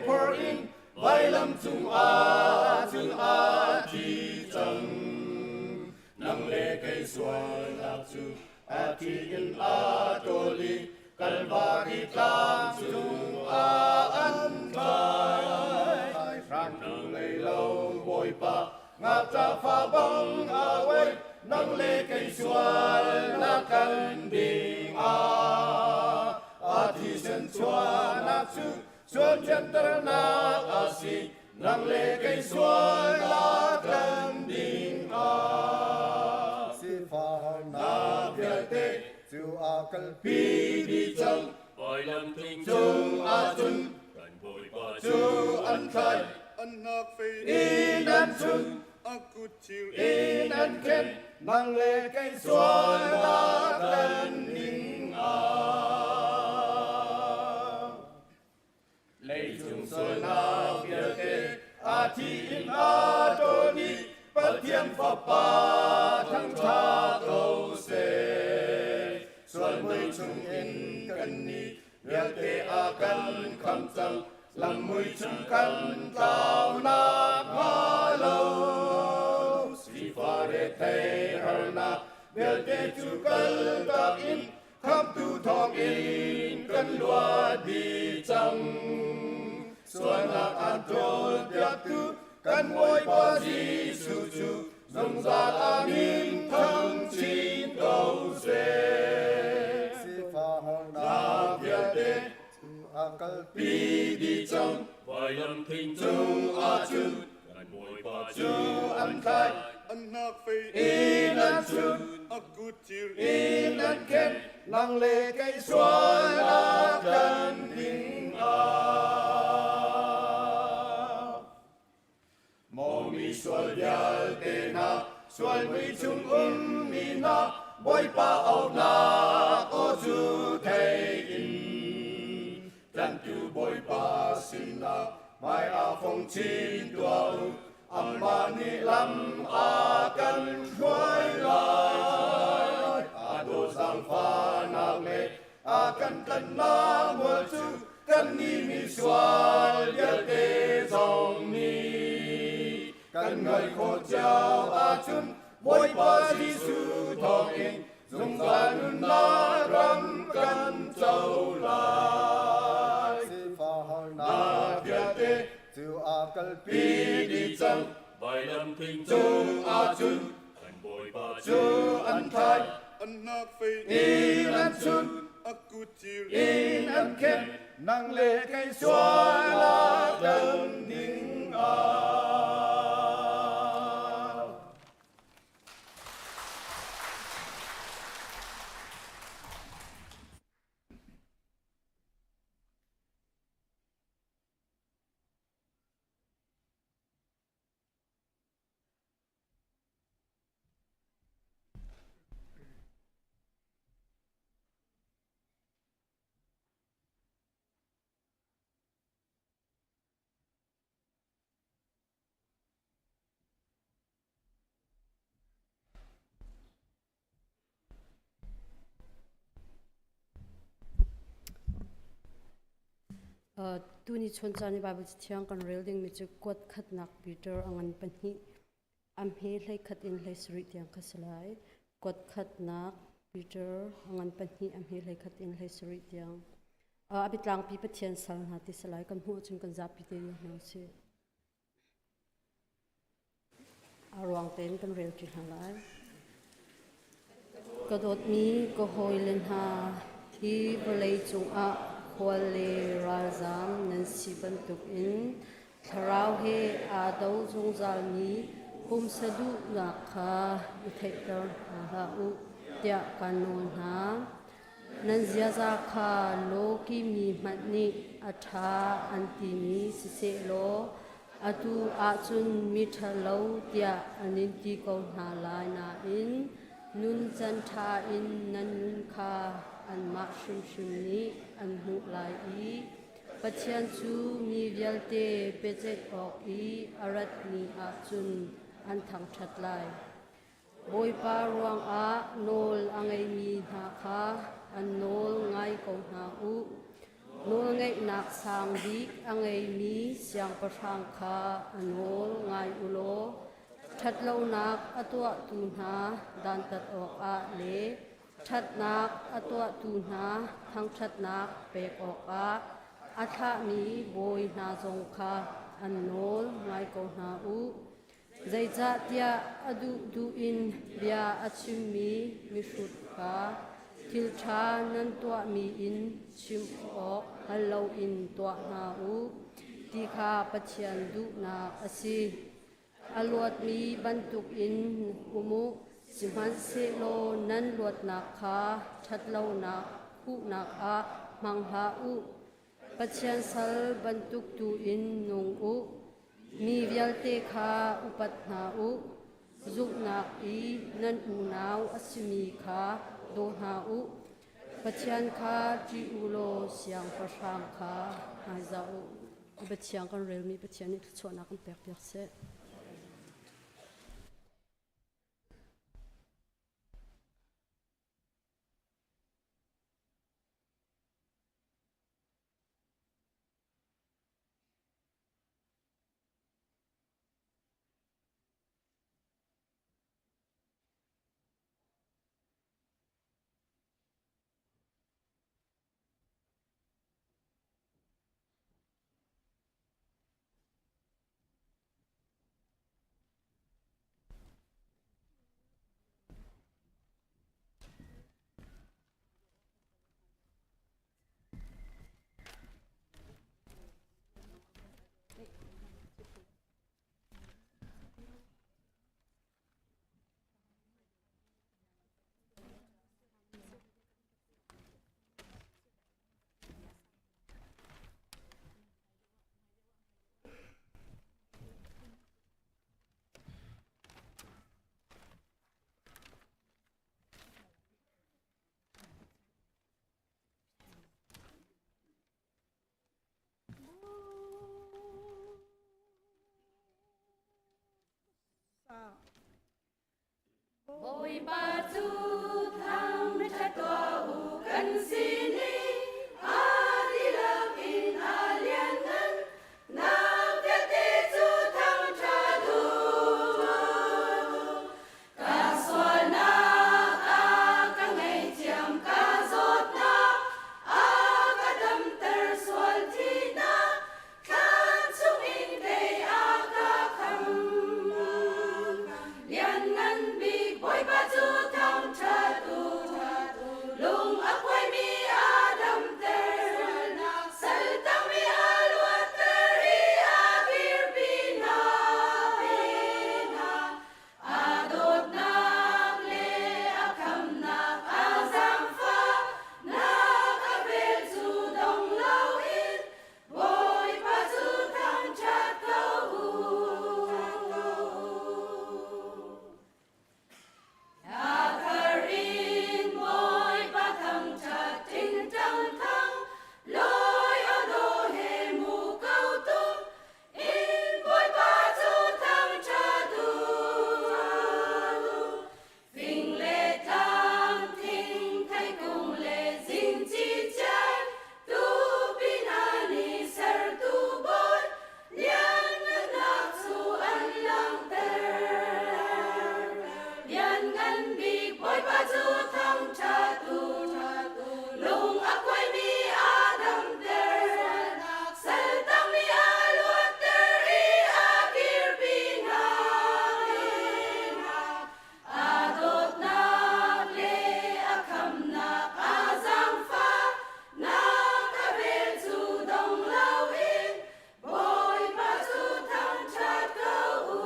phor in vailam cungah cun a thi cang. Nang le kei sualnak cu a thi in a ṭawl i Kalvari tlang cungah an thlai. Hrangtu ngei lo Bawipa ngakṭah fa bang a uai, nang le kei sualnak kan ding ah. A thisen chuahnak cu sual thianternak a si, nang le kei sualnak kan ding ah. Sifahnak vialte cu a kalpi dih cang, Vailam tung cung ahcun kan Bawipa cu an thlai, an hnak fei in an chun, a kut thir in an khen, nang le kei sualnak kan ning ah. Leicung sualnak vialte a thi in a ṭawl dih, Pathian Fapa thangṭha ko seh. Sual mui chungin kannih vialte a kan khamh cang, lam mui Rethei harnak vialte cu kaltak in khamtu thawngin kan luat dih cang. Sualnak an ṭawlpiaktu kan Bawipa Jesuh cu zungzal amin thang chin ko seh. Sifah harnak vialte cu a kalpi pi dih cang. Vailam thing Cung ahcun kan Bawipa cu an thlai an hnak fei in an chun a kut thir in an khen nang le kei sualnak kan ding ah. Maw mi sual vialte hna sual mui chung ummi hna Bawipa auhnak aw cu thei in tlantu Bawipa sinah hmai ah fong chin tuah u amah nih lam a kan hruai lai a dawt zaangfahnak le a kan tlanhnak mual cu kannih misual vialte zong nih kan ngaih khawh cio ahcun Bawipa Jesuh thawngin zungzal nunnak ram kan co lai. Sifah harnak Nak vialte cu a kalpi pi dih cang Vailam thing cung ahcun kan Bawipa cu an thlai an hnak fei in an chun a kut thir in an khen nang le kei sualnak kan ding ah. Tuni chun caan i Baibal Cathiang kan rel dingmi cu kuat khatnak Peter a ngan pahnih a hme 11 in 17 tiang kha si lai. Kuat khatnak Peter a ngan pahnih a hme 11 in 17 tiang. A biatlangpi Pathian sal hna ti si lai. Kan hmuh ahcun kan zapi te hna usih. A ruang tein kan rel ṭi hna lai. Ka dawtmi ka hawile hna, hi vawlei cungah khual le ralzaam nan si bantukin thlarau he aa do zungzalmi pumsa duhnak kha i theihter hna hlah u tiah kaan nawl hna. Nan ziaza kha lawki mi hmanh nih a ṭha an timi sisehlaw atu ahcun miṭhalo tiah an in ti ko hna lai nain nuncan ṭha in nan nun kha anmah hrimhrim nih an hmuh lai i Pathian cu mi vialte biaceih awk i a rat ni ahcun an thangṭhat lai. Bawipa ruangah nawl a ngeimi hna kha an nawl ngai ko hna u. Nawlngeihnak sang bik a ngeimi siangpahrang kha a nawl ngai u law ṭhatlonak a tuahtu hna dantat awkah le ṭhatnak a tuahtu hna thangṭhatnak pek awkah a thlahmi bawi hna zong kha an nawl ngai ko hna u. Zeicahtiah a duhduh in bia a chimmi mihrut kha thil ṭha nan tuahmi in chimh awk hngal loin tuah hna u ti kha Pathian duhnak a si. A luatmi bantukin um u, sihmanhsehlaw nan luatnak kha ṭhatlonak khuhnak ah hmang hlah u. Pathian sal bantuk tu in nung u. Mi vialte kha upat hna u. Zumhnak i nan unau a simi kha daw hna u. Pathian kha ṭih u law siangpahrang kha hmaizah u. Pathian kan relmi Pathian nih thluachuahnak kan pekpiak seh. Bawipa cu thangṭhat tuah u kan sin i a dihlak in a lianngan nak vialte cu thangṭhat u. Ka sualnak a ka ngaihthiam, ka zawtnak a ka damter sual thihnak Thlan chungin kei a ka kham. Lianngan bik Bawipa cu thangṭhat u. Lung a kuaimi a damter. Saltangmi a luatter i a kirpi hna. A dawtnak le a khamnak a zaangfahnak a vel cu dong loin Bawipa cu thangṭhat ko u. Thar in Bawipa thangṭhat ṭingṭang thang, lawi aw dawh he mu ko tum, in Bawipa cu thangṭhat u. Fing le tlang, thing, theikung le zingci chiai, tupi hna nih sertu bawi lianngannak cu an langhter. Lianngan bik Bawipa cu thangṭhat u, lung a kuaimi a damter, saltangmi a luatter i a kirpi hna. A dawtnak le a khamnak a zaangfahnak a vel cu dong loin Bawipa cu thangṭhat ko u.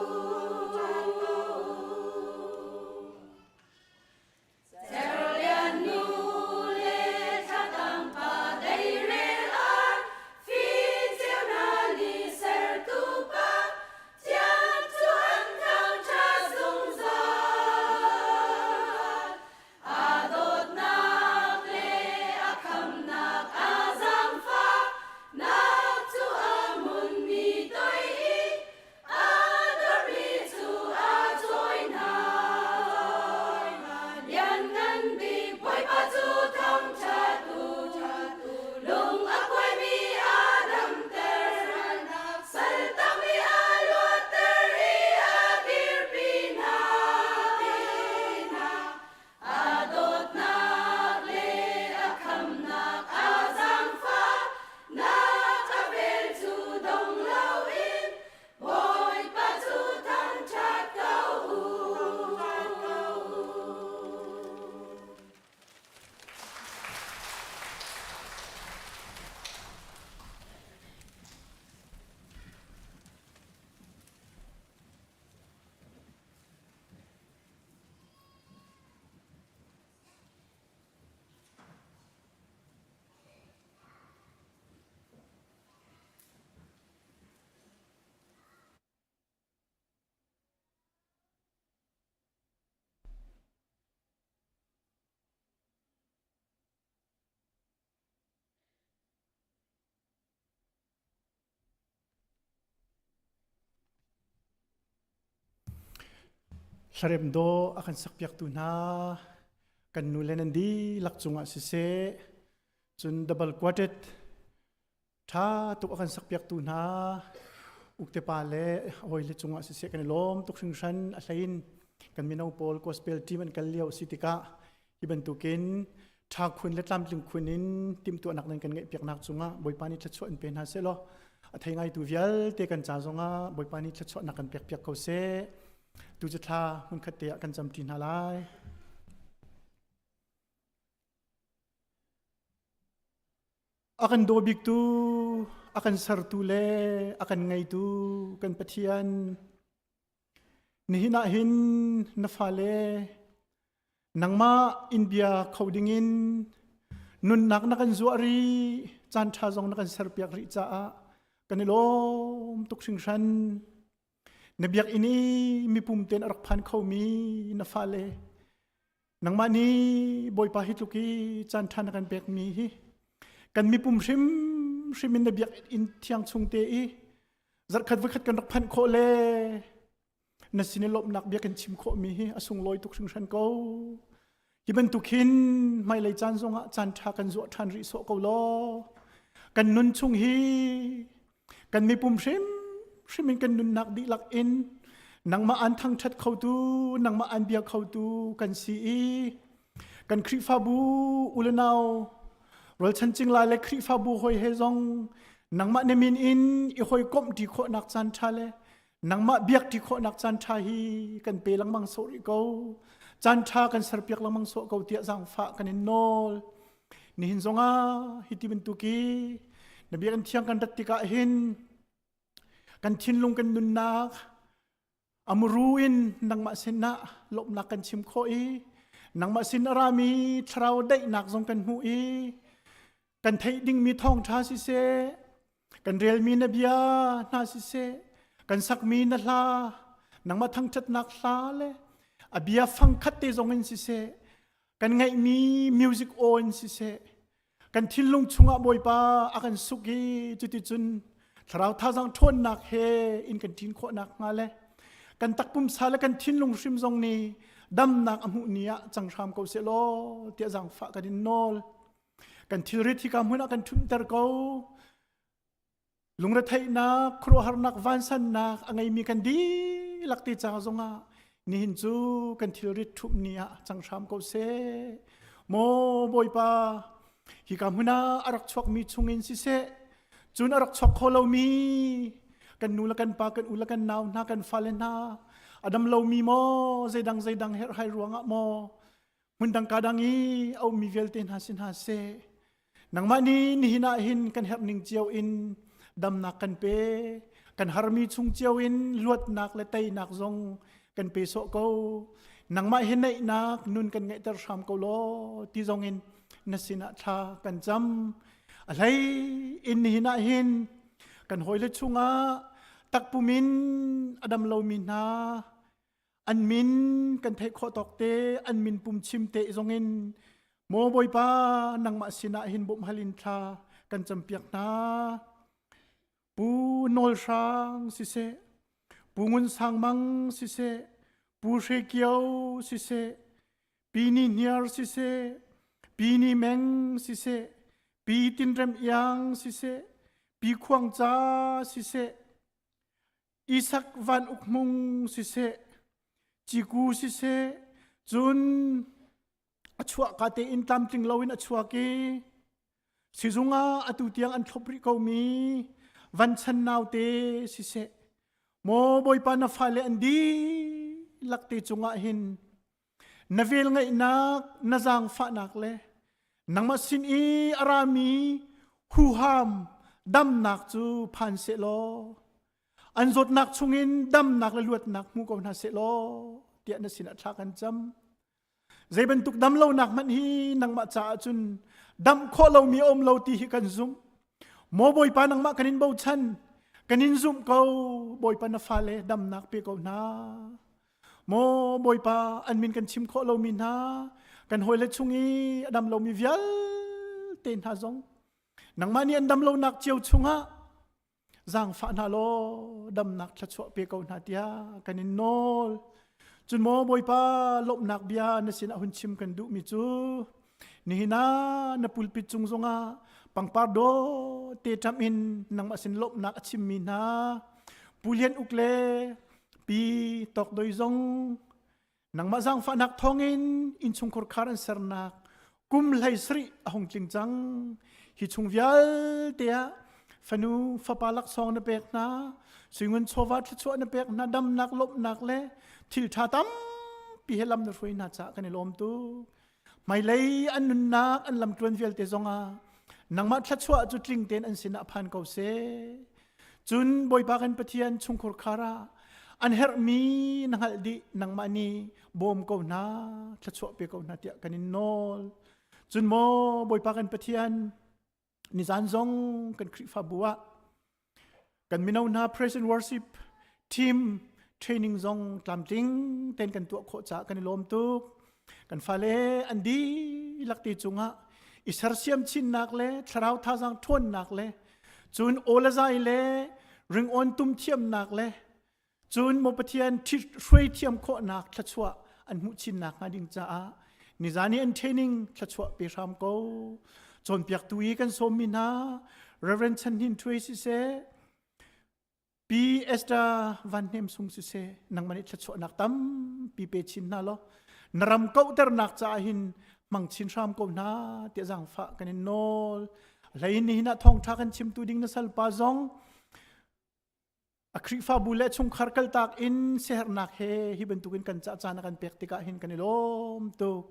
Cerlian nu le thlatang pa deirel ar fi hna nih sertu pa Thiang cu an thangṭhat zungzal. A dawtnak le a khamnak a zaangfahnak cu a hmunmi toi i a dormi cu a cawi hna. Lianngan bik Bawipa cu thangṭhat u. Lung a kuaimi a damter. Saltangmi a luatter i a kirpi hna. A dawtnak le a khamnak a zaangfahnak a vel cu dong loin Bawipa cu thangṭhat ko u. Hlarem dawh a kan sakpiaktu hna kan nu le nan dihlak cungah siseh cun double quartet ṭha tuk a kan sakpiaktu hna ukte pa le hawile cungah siseh kan i lawm tuk hringhran a hlein kan mino pawl gospel team an kal lio si tikah hi bantukin ṭha khun le tlamtling khun in timhtuahnak nan kan ngeihpiaknak cungah Bawipa nih thluachuah in pe hna seh law a thei ngaitu vialte kan ca zongah Bawipa nih thluachuahnak kan pekpiak ko seh tu cu thla hmunkhat te ah kan camṭi hna lai. A kan daw biktu, a kan sertu le a kan ngeitu kan Pathian nihin ah hin na fale nangmah in bia kho dingin nunnak na kan zuah rih caan ṭha zong na kan serpiak rih caah kan i lawm tuk hringhran na biakinn i mipum ten a rak phan khomi na fale Nangmah nih Bawipa hi tluk i caan ṭha na kan pekmi hi kan mipum hrimhrim in na biakinn thiang chung te i zarhkhat voikhat kan rak phanh khawh le Na sin i lawmhnak bia kan chim khawhmi hi a sunglawi tuk hringhran ko. Hi bantuk hin hmailei caan zongah caan ṭha kan zuah ṭhan rih sawh ko law. Kan nun chung hi kan mipum hrim hrim in kan nunnak dihlak in nangmah an thangṭhat khotu, nangmah an bia khotu kan si i kan Khrihfabu ulenau rualchan cingla le Khrihfabu hoi he zong nangmah na min in i hawikomh ṭi khawhnak caan ṭha le nangmah biak ṭi khawhnak caan ṭha hi kan pe lengmang sawh rih ko. Caan ṭha kan serpiak lengmang sawh ko tiah zaangfah kan in nawl. Nihin zongah hi ti bantuk i na biakinn thiang kan rat tikah hin kan thinlung kan nunnak amuru in nangmah sinah lawmhnak kan chim khawh i nangmah sin a rami thlarau daihnak zong kan hmuh i kan theih dingmi thawngṭha siseh kan relmi na bia hna siseh kan sakmi na hla nangmah thangṭhatnak hla le a bia fangkhat te zong in siseh kan ngaihmi music aw in siseh kan thinlung chungah Bawipa a kan suk i cuticun thlarau thazang ṭhawnnak he in kan ṭin khawhnak hnga le kan takpumsa le kan thinlung hrim zong nih damnak a hmuh ni ah cang hram ko seh law tiah zaangfah kan in nawl. Kan thilrit hika hmun ah kan ṭhumter ko. Lungretheihnak, khuaruahharnak, vansannak a ngeimi kan dihlak te ca zongah nihin cu kan thilrit ṭhumh ni ah cang hram ko seh. Maw Bawipa, hika hmun ah a rak chuakmi chungin siseh, cun a rak chuak kho lomi kan nu le kan pa, kan u le kan nau hna, kan fale hna, a dam lomi maw, zeidang zeidang herhhai ruangah maw, hmundang ka dang i a ummi vialte hna si hna seh nangmah nih nihin ah hin kan herh ning cio in damnak kan pe kan harmi chung cio in luatnak le teinak zong kan pe sawh ko nangmah hi neihnak nun kan ngeihter hram ko law ti zong in na sinah thla kan cam a hlei in nihin ah hin kan hawile chungah takpum in a dam lomi hna An min kan theih khawh tawk te, an min pum chim te zongin maw Bawipa nangmah sinah hin bawmh hal in thla kan campiak hna. Pu Nawl Hrang siseh, Pu Ngun Sang Mang siseh, Pu Hre Kio siseh, Pi Ni Hniar siseh, Pi Ni Meng siseh, Pi Tin Rem Iang siseh, Pi Khuang Ca siseh, Isak van uk hmung siseh, ciku siseh, cun a chuah ka tein tlamtling loin a chuak i sizung ah atu tiang an thlop rih komi van chan naute siseh, maw Bawipa na fale an dihlak te cungah hin na velngeihnak na zaangfahnak le nangmah sin i a rami huham damnak cu phan seh law an zawtnak chungin damnak le luatnak hmu ko hna seh law tiah na sinah thla kan cam zei bantuk dam lonak hmanh hi nangmah caah cun dam khawh lomi a um lo ti hi kan zumh maw bawipa nangmah kan in bochan kan in zumh ko bawipa na fale damnak pe ko hna Maw Bawipa an min kan chim khawh lomi hna kan hawile chung i a dam lomi vialte hna zong nangmah nih an dam lonak cio chungah zaangfah hna law damnak thluachuah pe ko hna tiah kan in nawl. Cun maw Bawipa lawmhnak bia na sinah hun chim kan duhmi cu nihin ah na pulpit cung zongah pangpar daw te ṭam in nangmah sin lawmhnak a chimmi hna Pu Lian Uk le Pi Tawk Doi zong nangmah zaangfahnak thawngin innchungkhar khar an sernak kum hlei sarih a hung tling cang. Hi chung vialte ah fanu fapa laksawng na pek hna, suingun chawva thluachuah na pek hna, damnak lawmhnak le thil ṭha tampi he lam na hruai hna caah kan i lawm tuk. Hmailei an nunnak an lamtluan vialte zongah nangmah thluachuah cu tling tein an sinah phan ko seh. Cun Bawipa kan Pathian chungkhur khar ah an herhmi na hngalh dih nangmah nih bawm ko hna thluachuah pe ko hna tiah kan in nawl. Cun maw Bawipa kan Pathian nizan zong kan Khrihfabu ah kan mino hna praise and worship team training zong tlamtling ten kan tuah khawh caah kan i lawm tuk. Kan fale an dihlak te cungah i sersiam chinnak le thlarau thazaang ṭhawnnak le cun aw le zai le ringawn tum thiamnak le. Cun maw Pathian hruai thiam khawhnak thluachuah an hmuh chinnak hnga ding caah nizan i an training thluachuah pe hram ko. Cawnpiaktu i kan sawmmi hna Reverend Chan Hnin Htwe siseh, Pi Esther Van Hnem Sung siseh, nangmah nih thluachuahnak tampi pe chin hna law na ram kauhternak caah hin hmang chin hram ko hna tiah zaangfah kan in nawl. Hlei nihin ah thawngṭha kan chimtu ding na salpa zong A Khrihfabu le chungkhar kaltak in siaherhnak he hi bantukin kan cah caan a kan pek tikah hin kan i lawm tuk.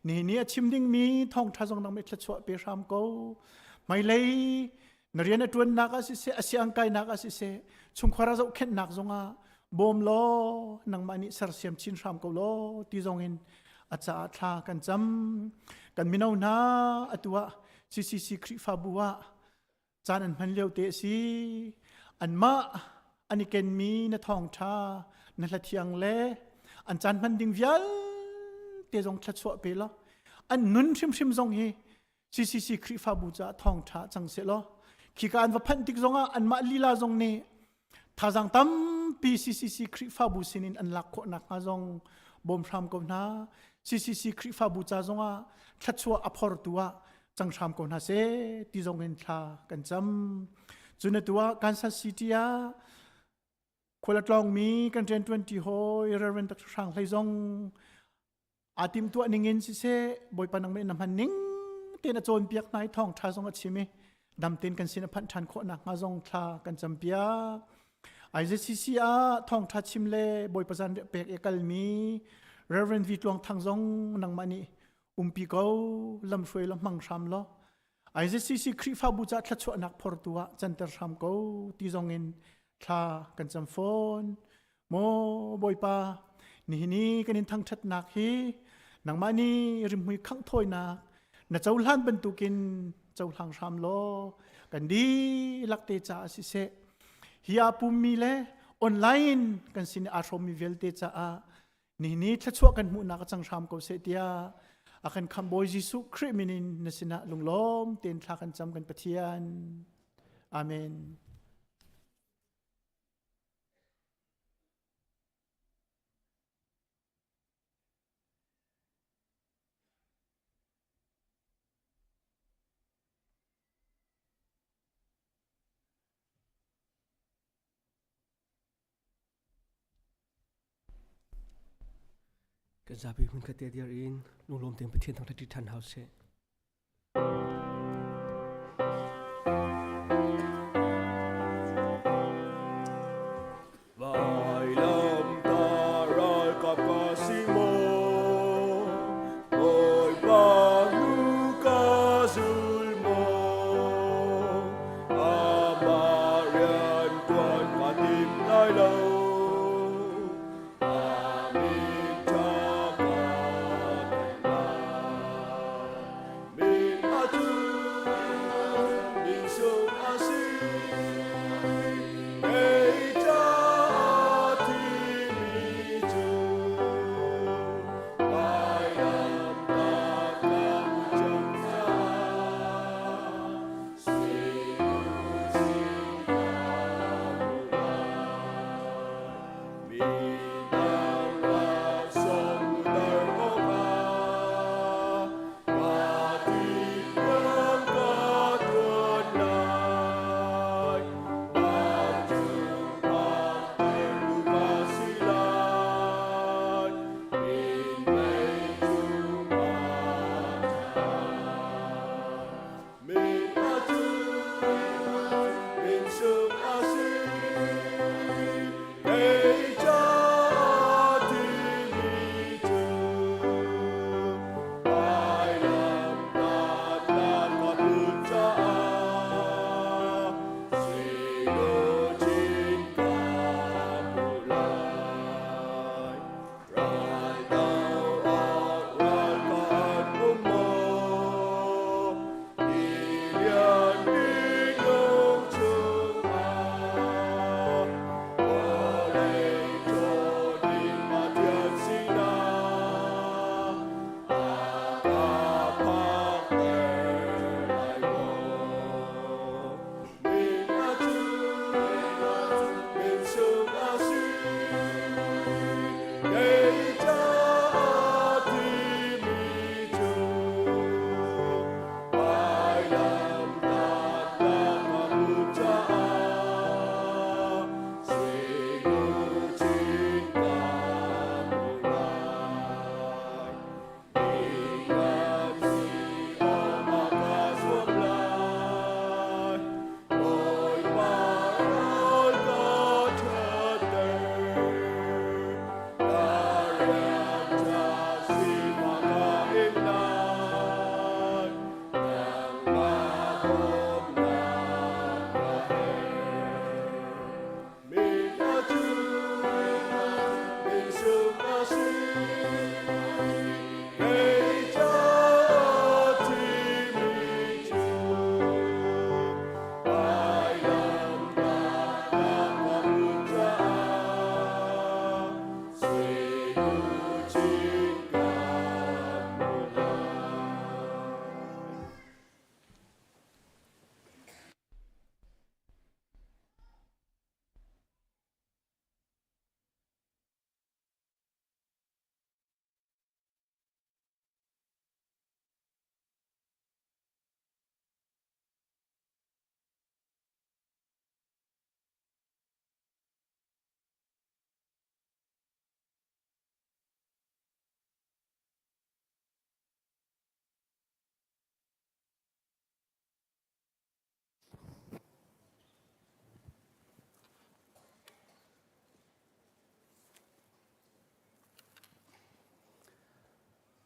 Nihin ni a chim dingmi thawngṭha zong nang thluachuah pe hram ko. Hmailei na rian a ṭuannak ah siseh, a siang kainak ah siseh, chungkhar a zohkhenhnak zongah bawm law nangmah nih sersiam chin hram ko law ti zong in a caah thla kan cam. Kan mino hna atu ah CCC Khrihfabu ah Caan an hman lio te a si. Anmah an i kenmi na thawngṭha, na hlathiang le an caan hman ding vialte zong thluachuah pe law an nun hrimhrim zong hi CCC Khrihfabu caah thawngṭha cang seh law khika an va phanh tik zongah anmah lila zong nih thazaang tampi CCC Khrihfabu sinin an lak khawh nakhnga zong bawm hram ko hna. CCC Khrihfabu ca zongah thluachuah a phortu ah cang hram ko hna seh ti zong in thla kan cam. Cun atu ah Kansas City ah khual a tlawngmi kan rianṭuanṭi hawi Reverend Dr. Hrang Hlei zong aa timhtuah ning in siseh Bawipa nangmah in na hman ning tein a cawnpiak hna i thawngṭha zong a chim i dam tein kan sin a phanh ṭhan khawh nakhnga zong thla kan campiak. IZCC ah thawngṭha chim le Bawipa zanriah pek i a kalmi Reverend V Tluang Thang zong nangmah nih umpi ko lamhruai la hmang hram law IZCC Khrihfabu ca thluachuahnak phortu ah canter hram ko ti zong in thla kan cam fawn. Maw Bawipa, nihin i kan in thangṭhatnak hi nangmah nih rimhmui khangh thawinak na cohlan bantukin cohlang hram law kan dihlak te caah siseh hi aa pummi le online kan sin i aa hrawmmi vialte caah nihin i thluachuah kan hmuhnak a cang hram ko seh tiah a kan khamh Bawi Jesuh Khrih min in na sinah lunglawm tein thla kan cam kan Pathian. Amen. Kan zapi hmunkhat te dir in lunglawm tein Pathian thangṭhat ṭi ṭhan hau seh. Vailam ta ralkap ka si maw? Bawipa hnu ka zul maw? Amah rian ṭuan ka tim lai lo. Amin ṭha ka theih lai.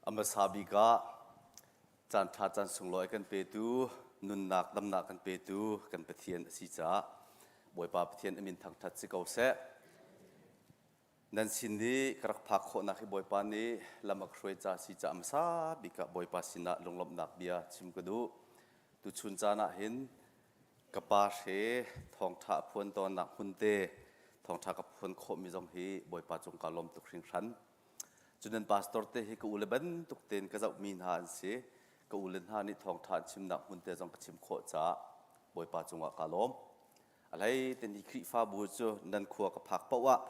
A hmasa bik ah caanṭha caan sunglawi kan petu, nunnak damnak kan petu kan Pathian a si caah Bawipa Pathian a min thangṭhat si ko seh. Nan sin i ka rak phak khawhnak hi Bawipa nih lam a ka hruai ca si caah hmasa bik ah Bawipa sinah lunglawmhnak bia chim ka duh. Tuchun caan ah hin ka pa hre thawngṭha a phuan tawnnak hmun te thawngṭha ka phuan khawhmi zong hi Bawipa cung kaa lawm tuk hringhran. Cun nan pastor te hi ka ule bantuk tein ka zohmi hna an si. Ka ule hna nih thawngṭha an chimnak hmun te zong ka chim khawh caah Bawipa cungah kaa lawm. A hlei ten hi Khrihfabu cu nan khua ka phak paoh ah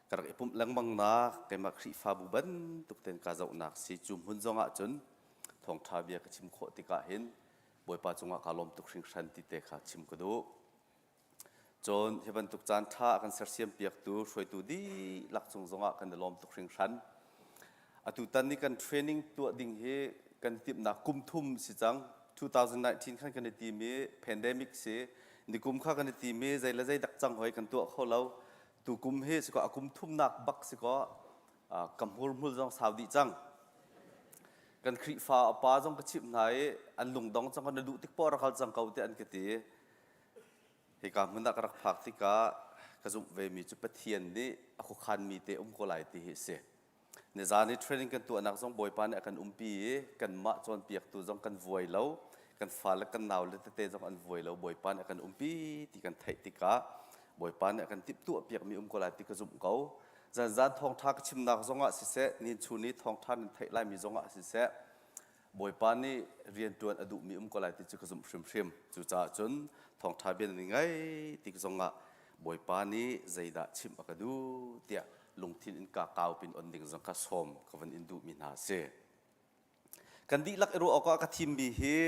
ka rak i pumh lengmang nak keimah Khrihfabu bantuk tein kaa zohnak si. Cu hmun zong ah cun thawngṭha bia ka chim khawh tikah hin Bawipa cungah kaa lawm tuk hringhran ti te kha chim ka duh. Cun hi bantuk caan ṭha a kan sersiam piaktu hruaitu dihlak cung zongah kan i lawm tuk hringhran. Atutan ni kan training tuah ding hi kan timhnak kum thum si cang. 2019 khan kan i tim i pandemic si. Nikum kha kan i tim i zei le zei dak cang hoi kan tuah kho lo. Tu kum hi si kaw a kum thumnak bak si kaw ka hmurhmul zong sau dih cang. Kan Khrihfa a pa zong ka chimh hna i an lungdong cang na duh tik poah rak hal cang ko tiah an ka ti. Hika hmun ah ka rak phak tikah ka zumh vemi cu Pathian nih a khuakhanmi te um ko lai ti hi a si. Nizan i training kan tuahnak zong Bawipa nih a kan umpi i kanmah cawnpiaktu zong kan vuai lo, kan fale kan naule tete zong an vuai lo, Bawipa nih a kan umpi ti kan theih tikah Bawipa nih a kan timhtuah piakmi um ko lai ti ka zumh ko. Zanzan thawngṭha ka chimnak zongah siseh, nin chun i thawngṭha nan theih laimi zongah siseh, Bawipa nih rianṭuan a duhmi um ko lai ti cu ka zumh hrimhrim. Cucaah cun thawngṭha bia nan i ngaih tik zongah Bawipa nih zeidah chimh a ka duh tiah lungthin in ka kau pin on ding zong kha sawm ka van in duhmi hna a si. Kan dihlak i ruah awkah ka thimmi hi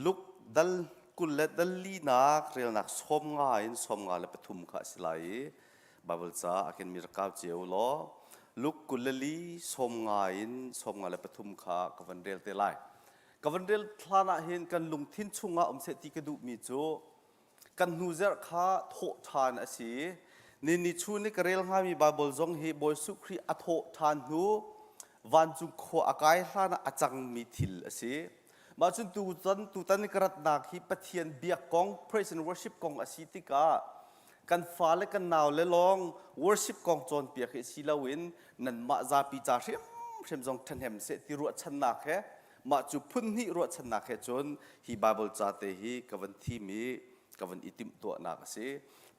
Luke dal 20 le dal linak relnak 50 in 53 kha a si lai i Baibal ca a kenmi rak kau cio law Luke 24 50 in 53 kha ka van rel te lai. Ka van rel hlan ah hin kan lungthin chungah um seh ti ka duhmi cu kan hnu zerh kha thawh ṭhan a si. Ni ni chun i ka rel hngami Baibal zong hi Bawi Jesuh Khrih a thawh ṭhan hnu vancung khua a kai hlan ah a cangmi thil a si. Mah cun tutan tutan i ka ratnak hi Pathian biak kong praise and worship kong a si tikah kan fale kan naule lawng worship kong cawnpiak hi si loin nanmah zapi ca hrimhrim zong ṭhahnem seh ti ruahchannak he mah cu phun hnih ruahchannak he cun hi Bible ca te hi ka van thim i ka van i timhtuahnak a si.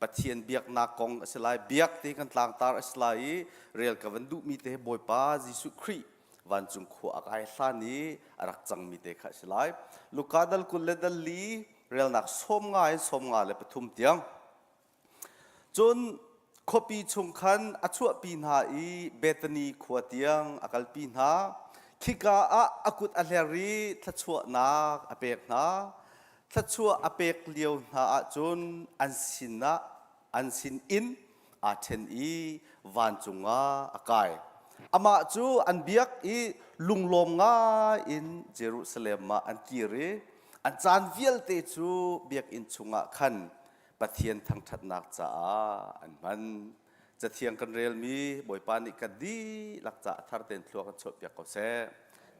Pathian biaknak kong a si lai, biak te kan tlangtar a si lai i rel ka van duhmi te Bawipa Jesuh Khrih vancung khua a kai hlan i a rak cangmi te kha a si lai. Luka dal 20 le dal li relnak 50 in 53 tiang. Cun khuapi chung khan a chuahpi hna i Bethany khua tiang a kalpi hna. Khika ah a kut a hler i thluachuahnak a pek hna. Thluachuah a pek lio hna ahcun an sinah an sin in aa ṭhen i vancung ah a kai. Amah cu an biak i lunglawm ngai in Jerusalem ah an kir i an caan vialte cu biakinn chungah khan Pathian thangṭhatnak caah an hman. Cathiang kan relmi Bawipa nih kan dihlak caah thar tein thlua kan chuahpiak ko seh.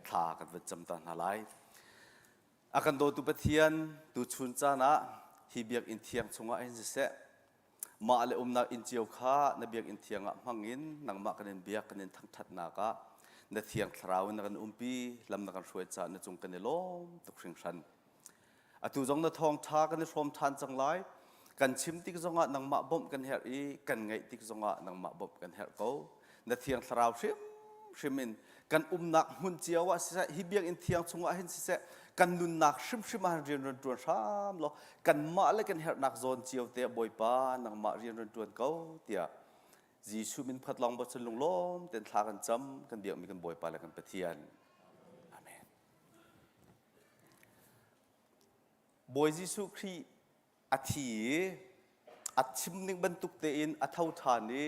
Thla kan van cam ta hna lai. A kan dawtu Pathian, tuchun caan ah hi biakinn thiang chungah hin siseh, mah le umnak inn cio kha na biakinn thiang ah hmang in nangmah kan in biak kan in thangṭhatnak ah na thiang thlarau in na kan umpi lam na kan hruai caah na cung kan i lawm tuk hringhran. Atu zong na thawngṭha kan i hrawm ṭhan cang lai. Kan chim tik zongah nangmah bawmh kan herh i kan ngaih tik zongah nangmah bawmh kan herh ko. Na thiang thlarau hrimhrim in kan umnak hmun cio ah siseh, hi biakinn thiang chungah hin siseh, kan nunnak hrimhrim ah rian run ṭuan hram law kanmah le kan herhnak zawn cio te Bawipa nangmah rian run ṭuan ko tiah Jesuh min phat lawng bochan lunglawm ten thla kan cam kan biakmi kan Bawipa le kan Pathian. Amen. Bawi Jesuh Khrih a thi i a chim ning bantuk tein a tho ṭhan i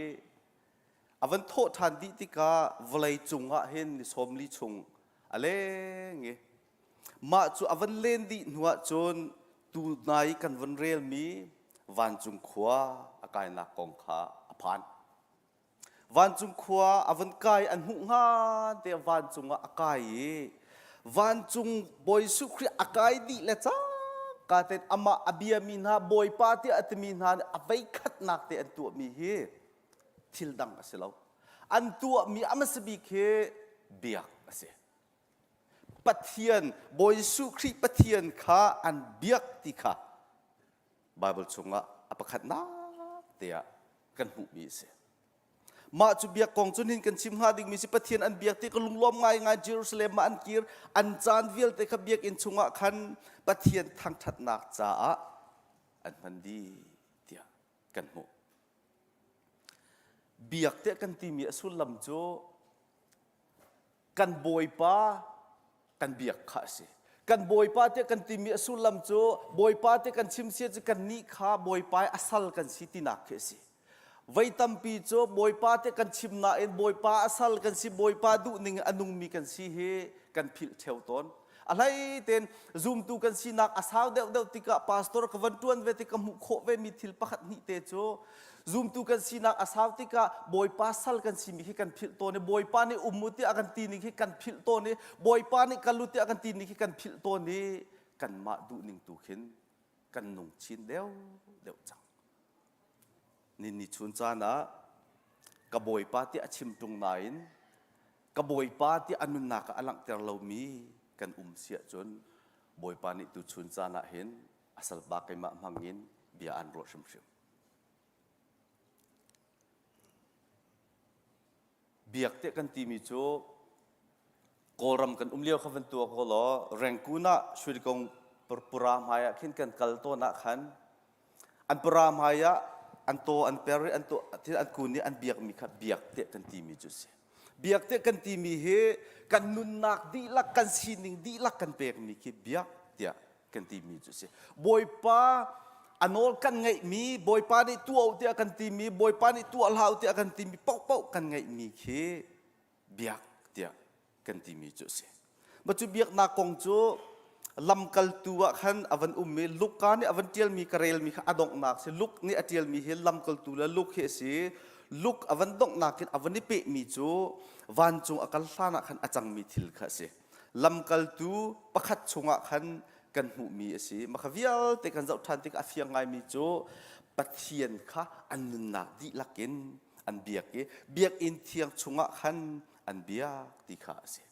a van thawh ṭhan dih tikah vawlei cung ah hin ni 40 chung a leng i mah cu a van len dih hnuah cun tunai kan van relmi vancung khua a kainak kong kha a phan. Vancung khua a vun kai an hmuh hngan te vancung ah a kai i vancung Bawi Jesuh Khrih a kai dih le cangka tein amah a biami hna Bawipa tiah a timi hna nih a veikhatnak te an tuahmi hi thil dang a si lo. An tuahmi a hmasa bik hi biak a si. Pathian, Bawi Jesuh Khrih Pathian kha an biak ti kha Baibal chungah a pakhatnak te ah kan hmuhmi a si. Mah cu biak kong cu nihin kan chim hnga dingmi si Pathian an biak ti ka lunglawm ngaingai Jerusalem ah an kir an caan vialte kha biakinn chungah khan Pathian thangṭhatnak caah an hman dih tiah kan hmuh. Biak tiah kan timi a sullam cu kan Bawipa kan biak kha a si. Kan Bawipa tiah kan timi a sullam cu Bawipa tiah kan chim sia cu kannih kha Bawipa i a sal kan si tinak khi a si. Voi tampi cu Bawipa tiah kan chim nain Bawipa a sal kan si, Bawipa duhning a nungmi kan si hi kan philh ṭheo tawn. A hlei tein zumtu kan sinak a sau deuhdeuh tikah pastor ka van ṭuan ve tik ka hmuh khawh vemi thil pakhat hnih te cu zumtu kan sinak a sau tikah Bawipa sal kan simi hi kan philh tawn i Bawipa nih um u tiah a kan ti ning hi kan philh tawn i Bawipa nih kal u tiah a kan ti ning hi kan philh tawn i kanmah duhning tu khin kan nung chin deuh deuh cang. Ni ni chun caan ah ka Bawipa tiah a chim ṭung nain ka Bawipa tiah a nunnak ah a langhter lomi kan um si ahcun Bawipa nih tuchun caan ah hin a salpa keimah hmangin bia aan ruah hrimhrim. Biak tiah kan timi cu Kawlram kan um lio kha van tuak ko law Rangoon ah Shwedagon pura hmai ah khin kan kal tawn ah khan an pura hmai ah an taw an per i an to thil an kun i an biakmi kha biak tiah kan timi cu a si. Biak tiah kan timi hi kan nunnak dihlak kan sining dihlak kan pekmi khi biak tiah kan timi cu a si. Bawipa a nawl kan ngeihmi, Bawipa nih tuah u tiah kan timi, Bawipa nih tuah hlah u tiah kan timi paohpaoh kan ngeihmi khi biak tiah kan timi cu a si. Mah cu biaknak kong cu lamkaltu ah khan a van um i Luka nih a van ṭialmi ka relmi kha a donghnak si. Luke nih a ṭialmi hi lamkaltu le Luke hi a si. Luke a van donghnak in a van i pehmi cu vancung a kal hlan ah khan a cangmi thil kha a si. Lamkaltu pakhat chungah khan kan hmuhmi a si. Mah kha vialte kan zoh ṭhan tikah a fiang ngaimi cu Pathian kha an nunnak dihlak in an biak i biakinn thiang chungah khan an biak ti kha a si.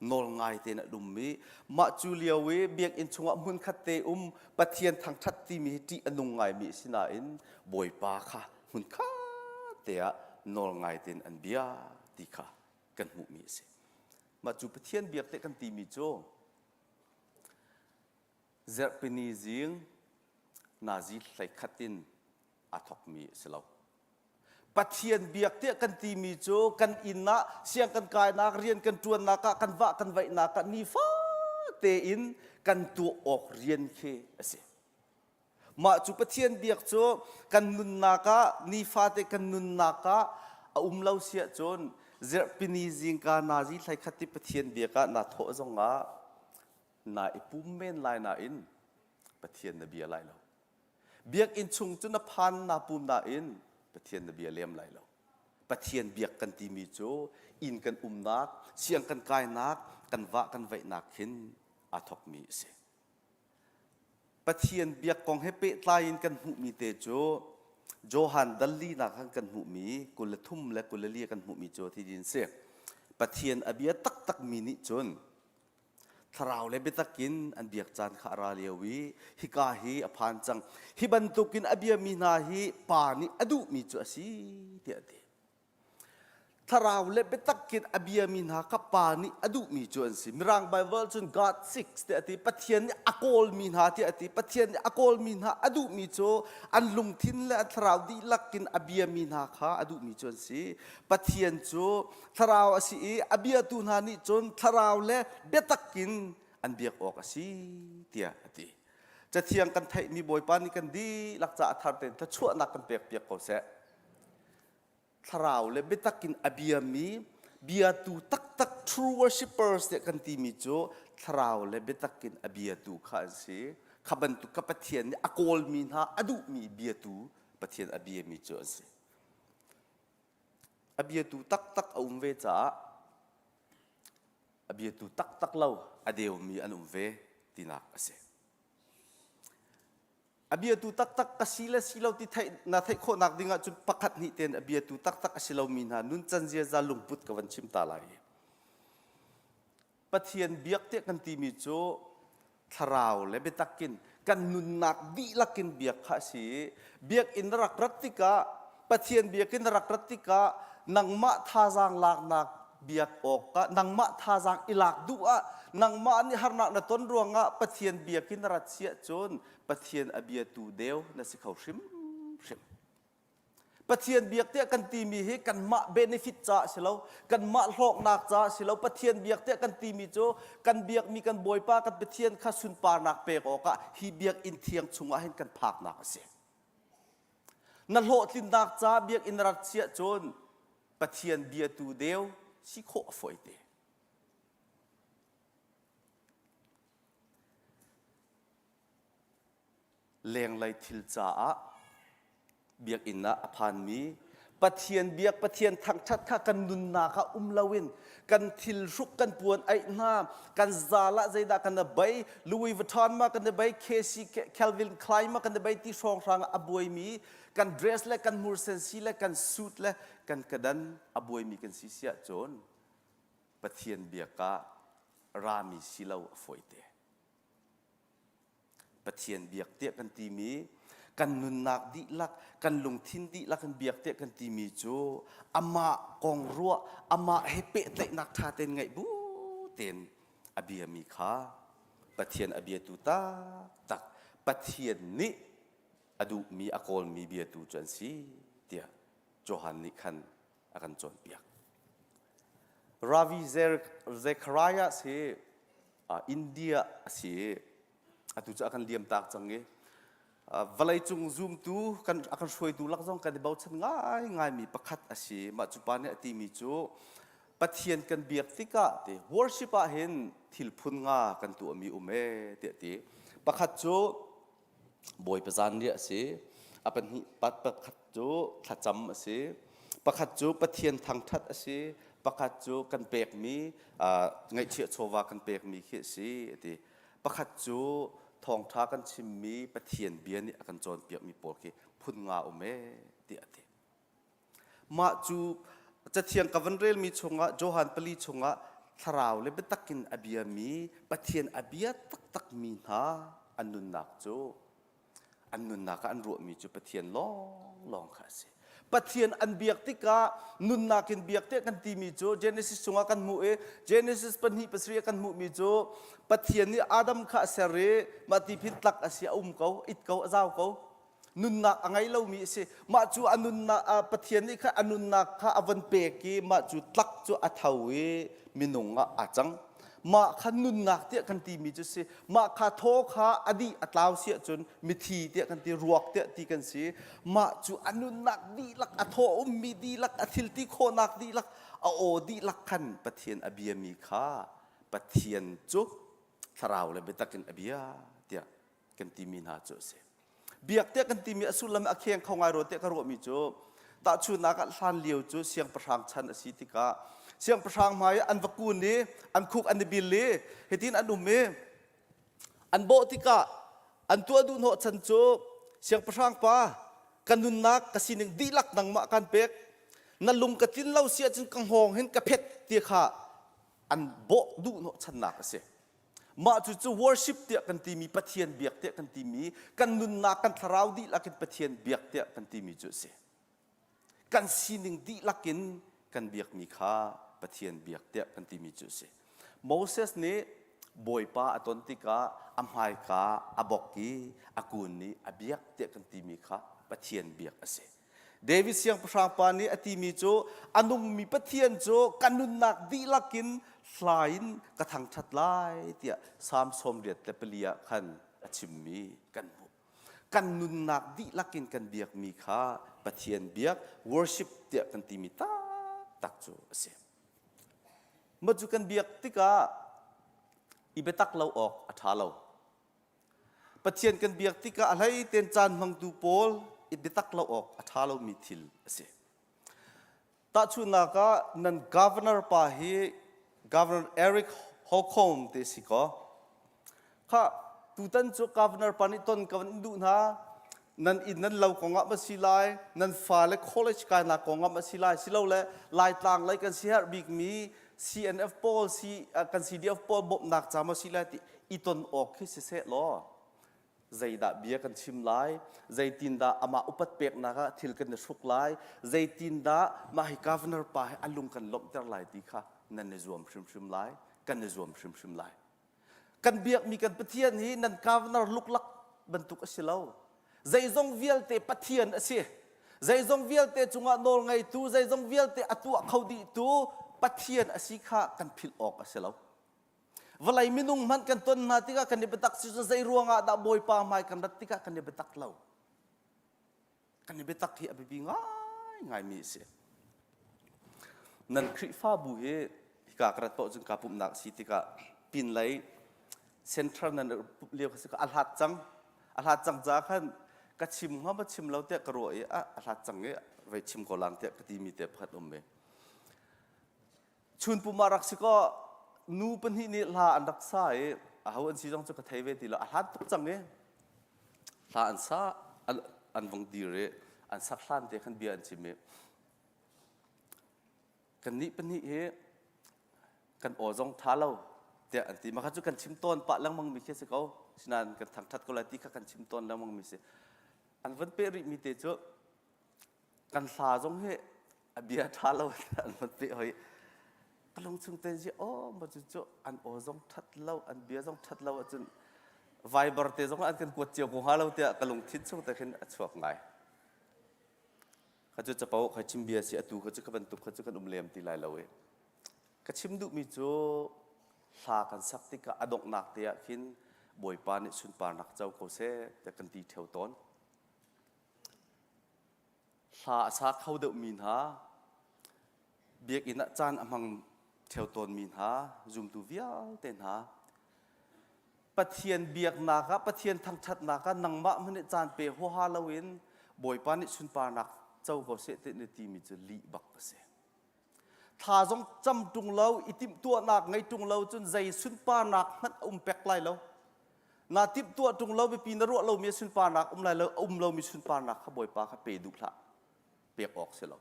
Nawl ngai tein a um i mah cu lio i biakinn chungah hmunkhat te um Pathian thangṭhat timi hi ṭih a nung ngaimi a si nain Bawipa kha hmunkhat te ah nawl ngai tein an biak ti kha kan hmuhmi a si. Mah cu Pathian biak te kan timi cu Zarhpini zing nazi hleikhat in aa thawkmi a si lo. Pathian biak tiah kan timi cu kan inn ah siang kan kainak, rian kan ṭuannak ah, kan vah kan vaihnak ah nifate in kan tuah awk rian khi a si. Mah cu Pathian biak cu kan nunnak ah nifate kan nunnak ah a um lo si ahcun zirhpini zingka nazi thlaikhat ti Pathian biak ah naa thawh zongah na i pum men lai nain Pathian na bia lai lo. Biakinn chung cu na phan na pum nain Pathian na bia lem lai lo. Pathian biak kan timi cu inn kan umnak, siang kan kainak, kan vah kan vaihnak khin aa thawkmi a si. Pathian biak kong he pehtlai in kan hmuhmi te cu Johan dal linak ah kan hmuhmi 23 le 24 kan hmuhmi cu thi din si. Pathian a bia taktakmi nih cun thlarau le biatak in an biak caan kha a ra lio i hika hi a phan cang. Hi bantukin a biami hna hi Pa nih a duhmi cu a si tiah a ti. Thlarau le biatak in a biami hna kha Pa nih a duhmi cu an si. Mirang Bible cun God seeks tiah a ti. Pathian nih a kawlmi hna tiah a ti. Pathian nih a kawlmi hna a duhmi cu an lungthin le an thlarau dihlak in a biami hna kha a duhmi cu an si. Pathian cu thlarau a si i a biatu hna nih cun thlarau le biatak in an biak awk a si tiah a ti. Cathiang kan theihmi Bawipa nih kan dihlak caah thar tein thluachuahnak kan pekpiak ko seh. Thlarau le biatak in a biami biatu taktak true worshippers tiah kan timi cu thlarau le biatak in a biatu kha an si. Kha bantuk ka Pathian nih a kawlmi hna a duhmi biatu Pathian a biami cu an si. A biatu taktak a um ve caah a biatu taktak lo a deumi an um ve tinak a si. A biatu taktak ka si le si lo ti theih na theih khawhnak ding ahcun pakhat hnih tein a biatu taktak a si lomi hna nuncan ziaza lungput ka van chim ta lai. Pathian biak tiah kan timi cu thlarau le biatak in kan nunnak dihlak in biak kha a si i biakinn na rak rat tikah Pathian biakinn na rak rat tikah nangmah thazaang laknak biak awkah nangmah thazaang i lak duh ah nangmah nih harnak na ton ruangah Pathian biakinn na rat si ahcun Pathian a biatu deu na si kho hrimhrim. Pathian biak tiah kan timi hi kanmah benefit caah si lo, kanmah hlawknak caah si lo. Pathian biak tiah kan timi cu kan biakmi kan Bawipa kan Pathian kha sunparnak pek awkah hi biakinn thiang chungah hin kan phaknak a si. Na hlawhtlinnak ca biakinn rak chiah cun Pathian biatu deu si khawh a fawi te. Lenglei thil caah biakinn ah a phanmi Pathian biak Pathian thangṭhat kha kan nunnak ah um loin kan thil hruk kan puan aih hna kan zal ah zeidah kan i bei Louis Vuitton ma kan i bei KC Calvin Klein ma kan i bei ti hrawnghrang ah a buaimi kan dress le kan hmursensi le kan suit le kan kadan a buaimi kan si si ahcun Pathian biak ah rami si lo a fawite. Pathian biak tiah kan timi kan nunnak dihlak kan lungthin dihlak in biak tiah kan timi cu amah kong ruah amah he pehtlaihnak ṭha tein ngeih bu tein a biami kha Pathian a biatu taktak Pathian nih a duhmi a kawlmi biatu cu an si tiah Johan nih khan a kan cawnpiak. Ravi Zacharias hi India a si i atu cu a kan liamtak cang i vawleicung zumtu kan a kan hruaitu lak zong kan i bochan ngaingaimi pakhat a si. Mah cu pa nih a timi cu Pathian kan biak tikah ti worship ah hin thil phun nga kan tuahmi um ee tiah ti. Pakhat cu Bawipa zanriah a si. A pahnih pakhat cu thlacam a si. Pakhat cu Pathian thangṭhat a si. Pakhat cu kan pekmi ngaihchiah chawva kan pekmi khi a si a ti. Pakhat cu thawngṭha kan chimmi Pathian bia nih a kan cawnpiakmi pawl khi phun nga um ee tiah a ti. Mah cu Cathiang ka van relmi chungah Johan pali chungah thlarau le biatak in a biami Pathian a bia taktakmi hna an nunnak cu an nunnak ah an ruahmi cu Pathian lawnglawng kha a si. Pathian an biak tikah nunnak in biak tiah kan timi cu Genesis chungah kan hmuh i Genesis pahnih pasarih ah kan hmuhmi cu Pathian nih Adam kha a ser i mah ti phin tlak a si a um ko it ko a zau ko nunnak a ngei lomi a si mah cu a nunnak Pathian nih kha a nunnak kha a von pek i mah cu tlak cu a tho i minung ah aa cang mah kha nunnak tiah kan timi cu si mah kha thaw kha a dih a tlau si ahcun mithi tiah kan ti ruak tiah ti kan si mah cu a nunnak dihlak a thaw ummi dihlak a thil ti khawhnak dihlak a aw dihlak khan Pathian a biami kha Pathian cu thlarau le biatak in a bia tiah kan timi hna cu a si. Biak tiah kan timi a sullam a kheng kho ngai rua tiah ka ruahmi cu tahchunhnak ah hlan lio cu siangpahrang chan a si tikah siangpahrang hmai an va kun i an khuk an i bil i hitin an um i an bawh tikah an tuah duh hnawh chan cu siangpahrang pa ka nunnak ka sining dihlak nangmah kan pek na lung ka tlin lo si ahcun ka hngawng hin ka phet ti kha an bawh duh hnawh channak a si Mah cucu worship tiah kan timi Pathian biak tiah kan timi kan nunnak kan thlarau dihlak in Pathian biak tiah kan timi cu a si. Kan sining dihlak in kan biakmi kha Pathian biak tiah kan timi cu a si. Moses nih Bawipa a ton tikah a hmaika a bok i a kun i a biak tiah kan timi kha Pathian biak a si. David siangpahrang pa nih a timi cu a nungmi Pathian cu ka nunnak dihlak in hla in ka thangṭhat lai tiah Salm 84 ah khan a chimmi kan hmuh. Kan nunnak dihlak in kan biakmi kha Pathian biak worship tiah kan timi taktak cu a si. Mah cu kan biak tikah i biatak lo awk a ṭha lo. Pathian kan biak tikah a hlei tein caan hmangtu pawl i biatak lo awk a ṭha lomi thil a si. Tahchunhnak ah nan governor pa hi Governor Eric Holcomb te si kaw. Kha tutan cu governor pa nih ton ka van in duh hna. Nan inn nan lo kongah ma si lai, nan fale college kainak kongah ma si lai, silole Laitlang lei kan siherh bikmi CNF pawl, C, kan CDF pawl bawmhnak ca ma si lai ti i ton awk khi siseh law zeidah bia kan chim lai, zeitindah amah upat peknak ah thil kan i hruk lai, zeitindah mah hi governor pa hi a lung kan lawmhter lai ti kha nan i zuam hrimhrim lai, kan i zuam hrimhrim lai. Kan biakmi kan Pathian hi nan governor luklak bantuk a si lo. Zeizong vialte Pathian a si. Zeizong vialte cungah nawl ngeitu, zeizong vialte a tuah kho dihtu Pathian a si kha kan philh awk a si lo. Vawlei minung hmanh kan ton hna tikah kan i biatak si cu zei ruangah dah Bawipa hmai kan rat tikah kan i biatak lo. Kan i biatak hi a biapi ngaingaimi a si. Nan Khrihfabu hi hika ka rat paoh cun kaa pumhnak a si tikah pinlei center nan pumh lio kha si a hlat cang. A hlat cang caah khan ka chim hnga ma chim lo tiah ka ruah i a hlat cang i vei chim ko lang tiah ka timi te pakhat um ve. Chun pum ah rak si kaw nu pahnih nih hla an rak sa i aho an si zong cu ka thei ve ti lo a hlan tuk cang i hla an sa an, an vung dir i an sak hlan te khan bia an chim i kannih pahnih hi kan aw zong tha lo tiah an ti mah kha cu kan chim tawn pah lengmang mi khi si ko sinain kan thangthat ko lai ti kha kan chim tawn lengmang mi si an van peh rih mi te cu kan hla zong hi a bia ṭha lo an van peh hoi ka lung chung ten si aw ma cu cu an aw zong ṭhat lo an bia zong ṭhat lo ahcun Viber te zong an kan kuat cio ko hnga lo tiah ka lungthin chung te khin a chuak ngai kha cu capo kha chim bia si atu kha cu kha bantuk kha cu kan um lem ti lai lo i ka chim duhmi cu hla kan sak tikah a donghnak te ah khin Bawipa nih sunparnak co ko seh tiah kan ti ṭheo tawn Hla a sa kho deuhmi hna, biakinn ah caan a hmang ṭheo tawnmi hna, zumtu vialte hna, Pathian biaknak ah, Pathian thangṭhatnak ah nangmah hmanh nih caan pe huaha loin Bawipa nih sunparnak co ko seh ti na timi cu lih bak a si. Thla zong cam ṭung lo, i timhtuahnak ngei ṭung lo cun zei sunparnak hmanh a um pek lai lo. Na timhtuah ṭung lo, biapi na ruah lomi sunparnak um lai lo, a um lomi sunparnak kha Bawipa kha pe duh hlah. Pek awk si lo.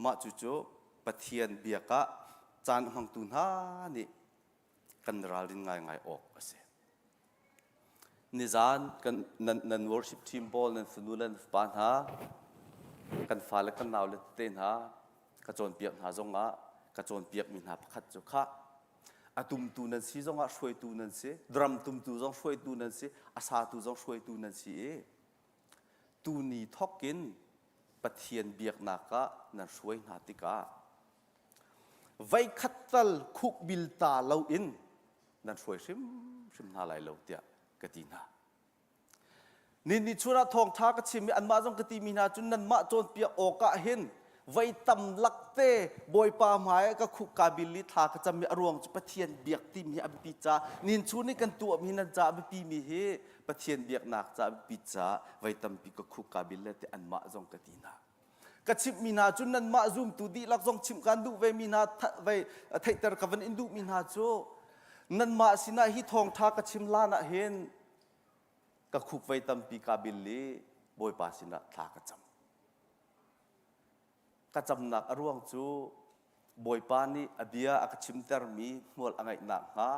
Mah cucu Pathian biak ah caan a hmangtu hna nih kan ralrin ngaingai awk a si. Nizan kan nan, nan worship team pawl nan fanu le nan fapa hna kan fale kan naule tete hna ka cawnpiak hna zongah ka cawnpiakmi hna pakhat cu kha a tumtu nan si zongah hruaitu nan si drum tumtu zong hruaitu nan si a satu zong hruaitu nan si i tuni thokin Pathian biaknak ah nan hruai hna tikah Voikhat tal khukbil ta loin nan hruai hrimhrim hna lai lo tiah ka ti hna. Ni chun ah thawngṭha ka chim i anmah zong ka timi hna cu nanmah cawnpiak awkah hin voi tam lakte Bawipa hmai ah ka khuk kaa bil i thla ka cam i a ruang cu Pathian biak timi hi a biapi ca nin chun i kan tuahmi nan ca a biapi mi hi Pathian biaknak ca a biapi ca voi tampi ka khuk kaa bil le ti anmah zong ka ti hna. Ka chimhmi hna cu nanmah zumtu dihlak zong chimh kaan duh vemi hna vei theihter ka van in duhmi hna cu nanmah sinah hi thawngṭha ka chim hlan ah hin ka khuk vei tampi kaa bil i Bawipa sinah thla ka cam. Ka camnak a ruang cu Bawipa nih a bia a ka chimtermi hmual a ngeih nakhnga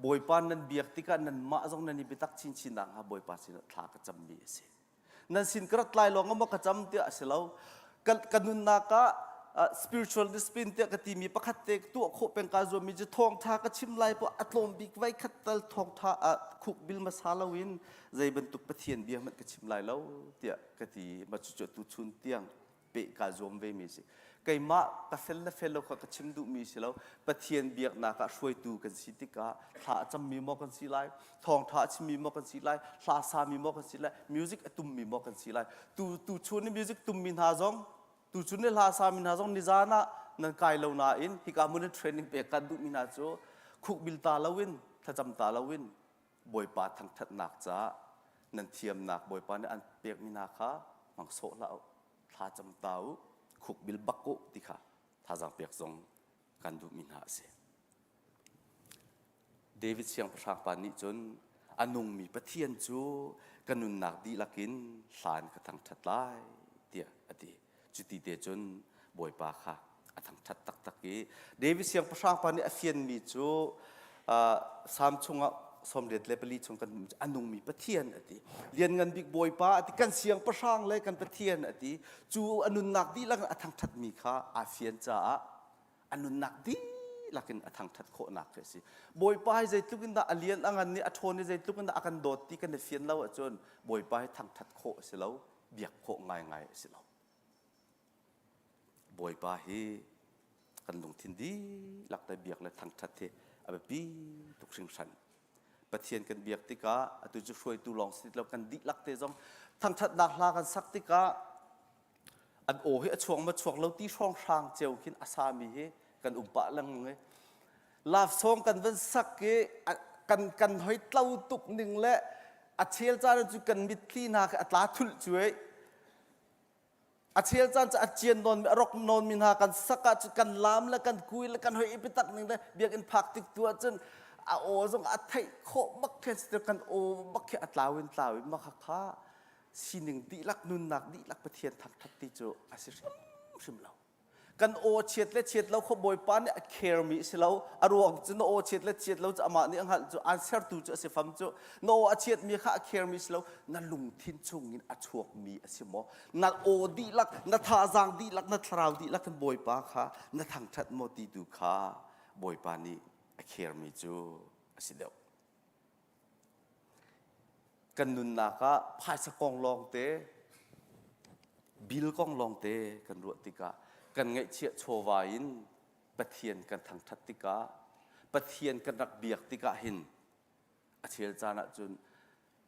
Bawipa nan biak tikah nanmah zong nan i biatak chinchin nakhnga Bawipa sinah thla ka cammi a si. Nan sin ka rat lai lawng ah maw ka cam tiah a si lo. Ka, ka nunnak ah uh, spiritual discipline tiah ka timi pakhat te tuah khawh peng kaa zuammi cu thawngtha ka chim lai poah a tlawm bik vai khat tal thawngtha ah khuk bil hmasa loin zei bantuk Pathian bia hmanh ka chim lai lo tiah ka ti. Mah cucu tu chun tiang peh kaa zuam vemi a si. Keimah ka fel le fel lo kha ka chim duhmi si lo. Pathian biaknak ah hruaitu kan si tikah thla a cammi maw kan si lai, thawngṭha a chimmi maw kan si lai, hla sami maw kan si lai, music a tummi maw kan si lai. Tu tu chun i music tummi hna zong, tu chun i hla sami hna zong nizan ah nan kai lo nain hika hmun in training pek kan duhmi hna cu khukbil ta loin thlacam ta loin Bawipa thangṭhatnak caah nan thiamnak Bawipa nih an pekmi hna kha hmang sawh hlah u. Thlacam ta u. Khukbil bak ko ti kha thazaang pek zong kan duhmi hna a si. David siangpahrang pa nih cun a nungmi Pathian cu ka nunnak dihlak in hlan ka thangṭhat lai tiah a ti. Cuti te cun Bawipa kha a thangṭhat taktak i David siangpahrang pa nih a fianmi cu Salm chungah 84 chung kan hmuh a nungmi Pathian a ti. Lianngan bik Bawipa a ti. Kan siangpahrang le kan Pathian a ti. Cu a nunnak dihlak in a thangṭhatmi kha aa fian caah a nunnak dihlak in a thangṭhat khawhnak khi a si. Bawipa hi zeitluk in dah a lian a ngan i a ṭhawn i zeitluk in dah a kan dawt ti kan i fian lo ahcun Bawipa hi thangṭhat khawh a si lo, biak khawh ngaingai a si lo. Bawipa hi kan lungthin dihlak te biak le thangṭhat hi a biapi tuk hringhran. Pathian kan biak tikah atu cu hruaitu lawng si lo kan dihlak te zong thangṭhatnak hla kan sak tikah an aw hi a chuak ma chuak lo ti hrawnghrang ceu khin a sami hi kan um pah lengmang i love song kan van sak i kan kan hoi tlo tuk ning le a chel caan cu kan mitthli hna khi a tla thulh cu ei a chel caan cu a cian nawn mi a rok nawn mi hna kan sak ah cu kan lam le kan kui le kan hoi i biatak ning le biakinn phak tik tu ah cun a aw zong a theih khawh bak khin kan aw bak khi a tlau in tlau in mah kha sining dihlak nunnak dihlak Pathian thangthat ti cu a si hrimhrim lo kan aw chiat le chiat lo kho Bawipa nih a care mi si lo a ruang cu na aw chiat le chiat lo cu amah nih a hngalh cu an sertu cu a si fam cu na aw a chiat mi kha a care mi si lo na lungthin chung in a chuak mi a si maw na aw dihlak na thazaang dihlak na thlarau dihlak in Bawipa kha na thangthat maw ti tu kha Bawipa nih a care mi cu a si deuh Kan nunnak ah phaisa kong lawngte, bill kong lawngte kan ruah tikah kan ngaihchiah chawva in Pathian kan thangṭhat tikah Pathian kan rak biak tikah hin a chel caan ahcun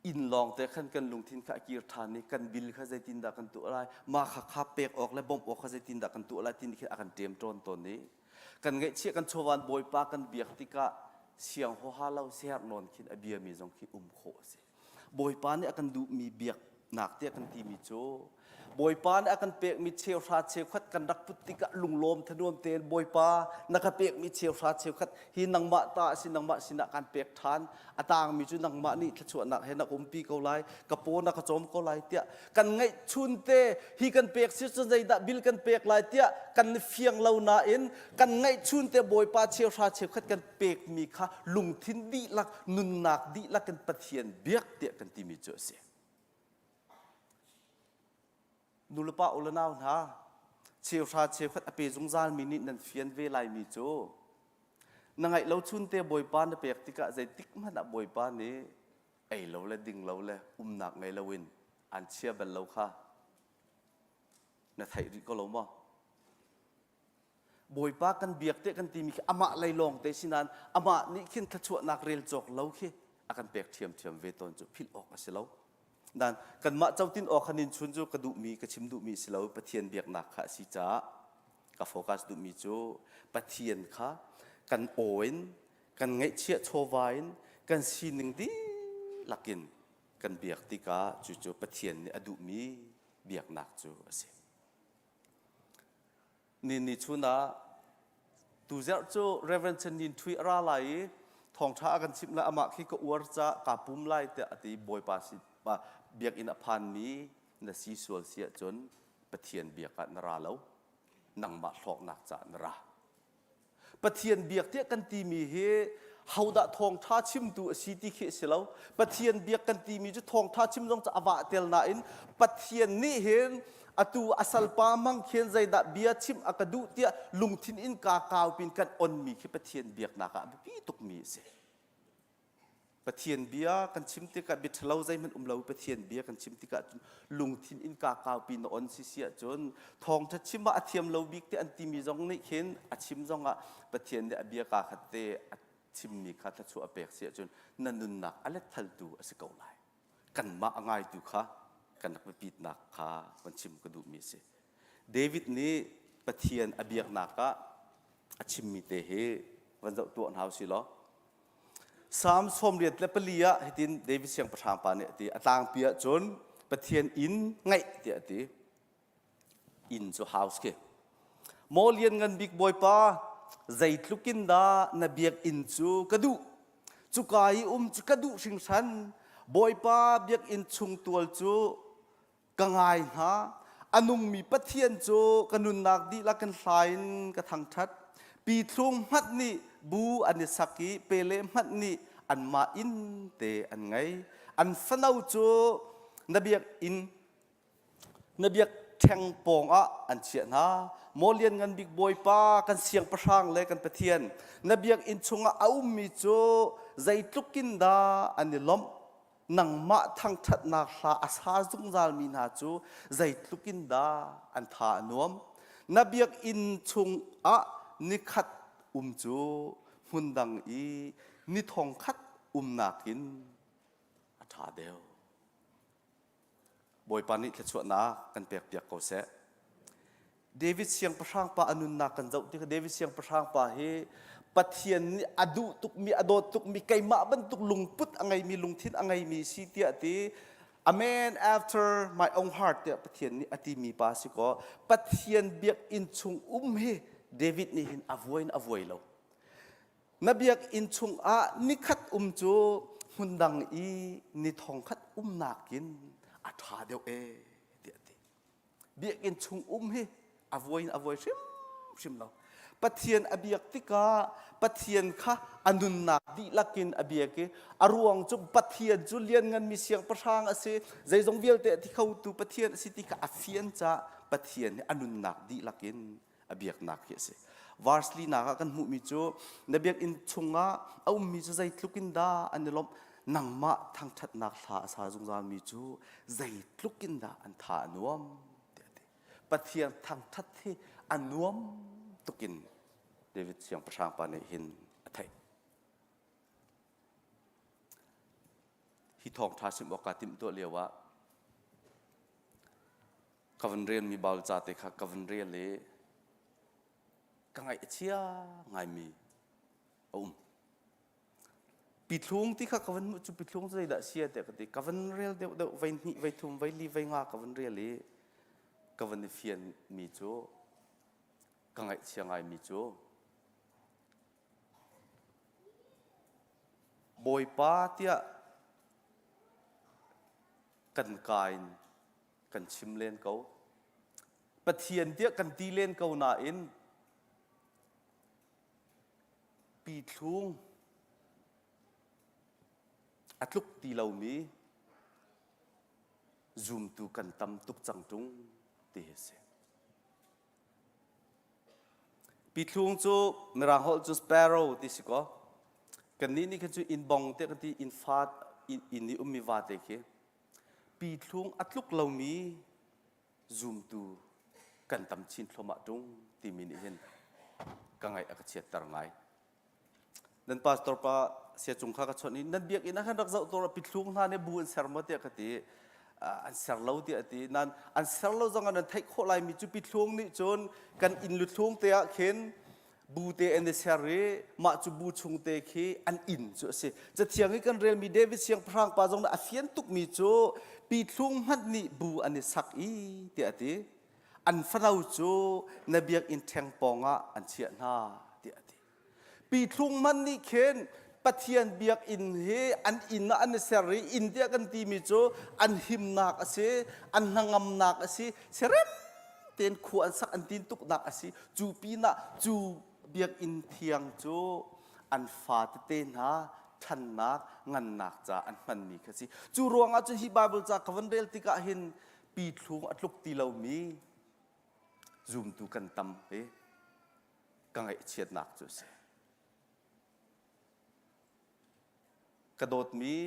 inn lawngte khan kan lungthin kha a kir ṭhan i kan bill kha zeitindah kan tuah lai mah kha kha pek awk le bawmh awk kha zeitindah kan tuah lai timi khi a kan ṭem ṭawn tawn i Kan ngaihchiah kan chawvan Bawipa kan biak tikah siang huaha lo siaherh nawn khin a biami zong khi um khawh a si. Bawipa nih a kan duhmi biaknak tiah kan timi cu Bawipa nih a kan pekmi cheuhra cheukhat kan rak put tikah lunglawm thanuam tein Bawipa na ka pekmi cheuhra cheukhat hi nangmah ta a si nangmah sinah kan pek ṭhan a tangmi cu nangmah nih thluachuahnak he na umpi ko lai ka paw na ka cawm ko lai tiah kan ngeihchun te hi kan pek si cun zeidah bil kan pek lai tiah kan fiang lo nain kan ngeihchun te Bawipa cheuhra cheukhat kan pekmi kha lungthin dihlak nunnak dihlak in Pathian biak tiah kan timi cu a si. Nulepa u le nau hna cheuhra cheukhat a pe zungzalmi nih nan fian ve laimi cu na ngaih lo chun te Bawipa na pek tikah zeitik hmanh ah Bawipa nih ei lo le ding lo le umnak ngei loin an chia bal lo kha na theih rih ko lo maw? Bawipa kan biak te kan timi khi amah lei lawng te si nain amah nih khin thluachuahnak rel cawk lo khi a kan pek ṭhiamṭhiam ve tawn cu philh awk a si lo. Dan kanmah cotin awk khan in chun cu ka duhmi ka chim duhmi si lo Pathian biaknak kha a si caah ka focus duhmi cu Pathian kha kan aw in kan ngaihchiah chawva in kan sining dihlak in kan biak tikah cucu Pathian nih a duhmi biaknak cu a si. Ni ni chun ah tuzerh cu Reverend Chen Nin Thui a ra lai i thawngṭha a kan chimh lai amah khi ka uar ca kaa pum lai tiah a ti Bawipa si biakinn a phanmi na si sual si ahcun Pathian biak ah na ra lo nangmah hlawknak caah na ra. Pathian biak tiah kan timi hi hodah thawngṭha chimtu a si ti khi a si lo. Pathian biak kan timi cu thawngṭha chim zong cu a vah tel nain Pathian nih hin atu a salpa mang khin zeidah bia chim a ka duh tiah lungthin in kaa kau pin kan onmi khi Pathian biaknak ah a biapi tukmi a si. Pathian bia kan chim tikah bia ṭhalo zeihmanh um lo Pathian bia kan chim tikah cun lungthin in kaa kaupi na on si si ahcun thawngṭha chim ah a thiam lo bik te an timi zong nih khin a chim zong ah Pathian nih a bia kaa khat te a chimmi kha thluachuah a pek si ahcun na nunnak a letthaltu a si ko lai. Kanmah a ngaitu kha kan rak biapitnak kha van chim ka duhmi a si. David nih Pathian a biaknak ah a chimmi te hi van zoh tuah hna u si law Psalm 84 ah hitin David siangpahrang pa nih a ti. A tlangpi ahcun Pathian inn ngaih tiah a ti. Inn cu house khi. Maw lianngan bik Bawipa, zeitluk in dah na biakinn cu ka duh. Cuka i um cu ka duh hringhran. Bawipa biakinn chung tual cu ka ngai hna. A nungmi Pathian cu ka nunnak dihlak in hla in ka thangṭhat. Pithlung hmanh nih bu an i sak i pele hmanh nih anmah inn te an ngei. An fano cu na biakinn na biakṭheng pawngah an chiah hna. Maw Lianngan Bik Bawipa, kan siangpahrang le kan Pathian, na biakinn chungah a ummi cu zeitluk in dah an i lawmh. Nangmah thangṭhatnak hla a sa zungzalmi hna cu zeitluk in dah an tha a nuam. Na biakinn chungah nikhat um cu hmundang i ni thongkhat umnak in a ṭha deuh. Bawipa nih thluachuahnak kan pekpiak ko seh. David siangpahrang pa a nunnak kan zoh tikah David siangpahrang pa hi Pathian nih a duh tukmi a dawt tukmi keimah bantuk lungput a ngeimi lungthin a ngeimi si tiah ti a man after my own heart tiah Pathian nih a timi pa si kaw Pathian biakinn chung um hi David nih hin a vuai in a vuai lo. Na biakinn chungah nikhat um cu hmundang i ni thongkhat um nakin a ṭha deuh ee tiah a ti. Biakinn chung um hi a vuai in a vuai hrimhrim lo. Pathian a biak tikah Pathian kha a nunnak dihlak in a biak i a ruang cu Pathian cu liannganmi siangpahrang a si, zeizong vialte a ti khotu Pathian a si ti kha a fian caah Pathian hi a nunnak dihlak in a biaknak hi a si. Verse linak ah kan hmuhmi cu na biakinn chungah a ummi cu zeitluk in dah an i lawmh nangmah thangṭhatnak hla a sa zungzalmi cu zeitluk in dah an tha a nuam tiah a ti. Pathian thangṭhat hi a nuam tukin David siangpahrang pa nih hin a theih. Hi thawngṭha chim awk kaa timhtuah lio ah ka van relmi Baibal ca te kha ka van rel i ka ngaih a chia ngaimi a um. Pithlung ti kha ka van hmuh cu pithlung cu zeidah sia tiah ka ti. Ka van rel deuh deuh vei hnih, vei thum, vei li, vei nga ka van rel i ka van i fianmi cu ka ngaihchia ngaimi cu Bawipa tiah kan ka in kan chim len ko. Pathian tiah kan ti len ko nain pithlung a tluk ti lomi zumtu kan tam tuk cang ṭung ti hi a si. Pithlung cu Mirang holh cu sparrow ti si kaw kannih nih khan cu inn bong te kan ti inn fa inn i ummi vate khi pithlung a tluk lomi zumtu kan tam chin thluahmah ṭung timi nih hin ka ngaih a ka chiatter ngai. Nan pastor pa sia cung kha ka chawnh i nan biakinn ah khan rak zoh tur pithlung hna nih bu an ser maw tiah ka ti. An ser lo tiah a ti. Nan an ser lo zong ah nan theih khawh laimi cu pithlung nih cun kan inn luthlung te ah khin bu te an i ser i mah cu bu chung te khi an inn cu a si. Cathiang i kan relmi David siangpahrang pa zong nih a fian tukmi cu pithlung hmanh nih bu an i sak i tiah a ti. An fano cu na biakinn ṭheng pawngah an chiah hna tiah a ti. Pithlung hmanh nih khin Pathian biakinn hi an inn ah an i ser i inn tiah kan timi cu an himnak a si, an hnangamnak a si, siarem tein khua an sak an tin tuknak a si. Cu pinah cu biakinn thiang cu an fa tete hna ṭhannak ngannak ca an hmanmi kha si. Cu ruangah cun hi Bible ca ka van rel tikah hin pithlung a tluk ti lomi zumtu kan tam i ka ngaihchiatnak cu a si. Ka dawtmi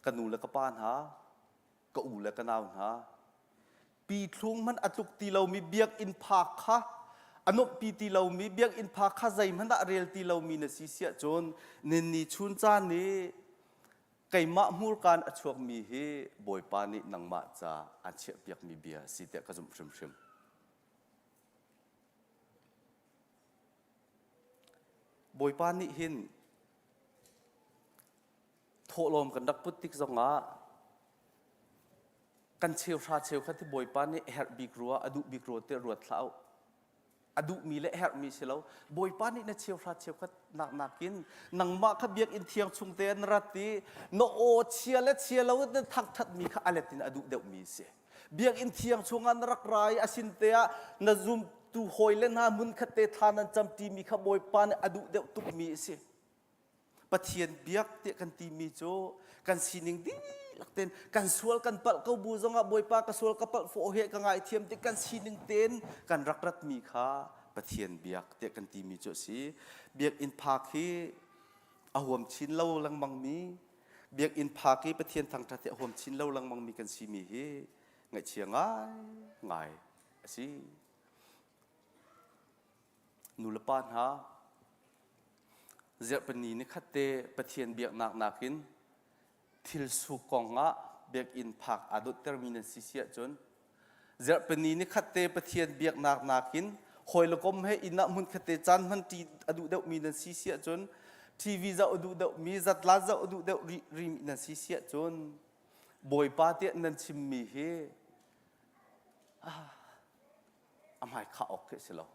ka nu le ka pa hna, ka u le ka nau hna, pithlung hmanh a tluk ti lomi biakinn phak kha a nuamhpi ti lomi biakinn phak kha zeihmanh ah rel ti lomi na si siah cun ninni chun caan i keimah hmurkaan a chuakmi hi Bawipa nih nangmah ca aan chiahpiakmi bia a si tiah ka zumh hrimhrim. Bawipa nih hin thawhlawm kan rak put tik zongah. Kan cheuhra cheukhat hi Bawipa nih herh bik rua, a duh bik rua tiah ruat hlah u. A duhmi le herhmi si lo. Bawipa nih na cheuhra cheukhat nak nakin nangmah kha biakinn thiang chung te an rat i na aw chia le chia lo in na thangthatmi kha a let in a duh deuhmi a si. Biakinn thiang chungah na rak ra i a sin te ah na zumtu hawi le hna hmunkhat te thla nan camṭimi kha Bawipa nih a duh deuh tukmi a si. Pathian biak tiah kan timi cu kan sining dihlak tein kan sual kan palh ko bu zongah Bawipa ka sual ka palh fawh he ka ngaithiam ti kan sining tein kan rak ratmi kha Pathian biak tiah kan timi cu a si. Biakinn phak hi a huam chin lo lengmang mi biakinn phak hi Pathian thangṭhat hi a huam chin lo lengmang mi kan simi hi ngaihchia ngai ngai a si. Nu le pa hna Zirhpini nikhat te Pathian biaknak nakin thil suk kong ah biakinn phak aa dawttermi nan si si ahcun Zirhpini nikhat te Pathian biaknak nakin hawi le kom he inn ah hmunkhat te caan hmanṭi a duh deuhmi nan si si ahcun TV zoh a duh deuhmi zatlan zoh a duh deuh rihmi nan si si ahcun Bawipa tiah nan chimmi hi a hmai khah awk khi a si lo.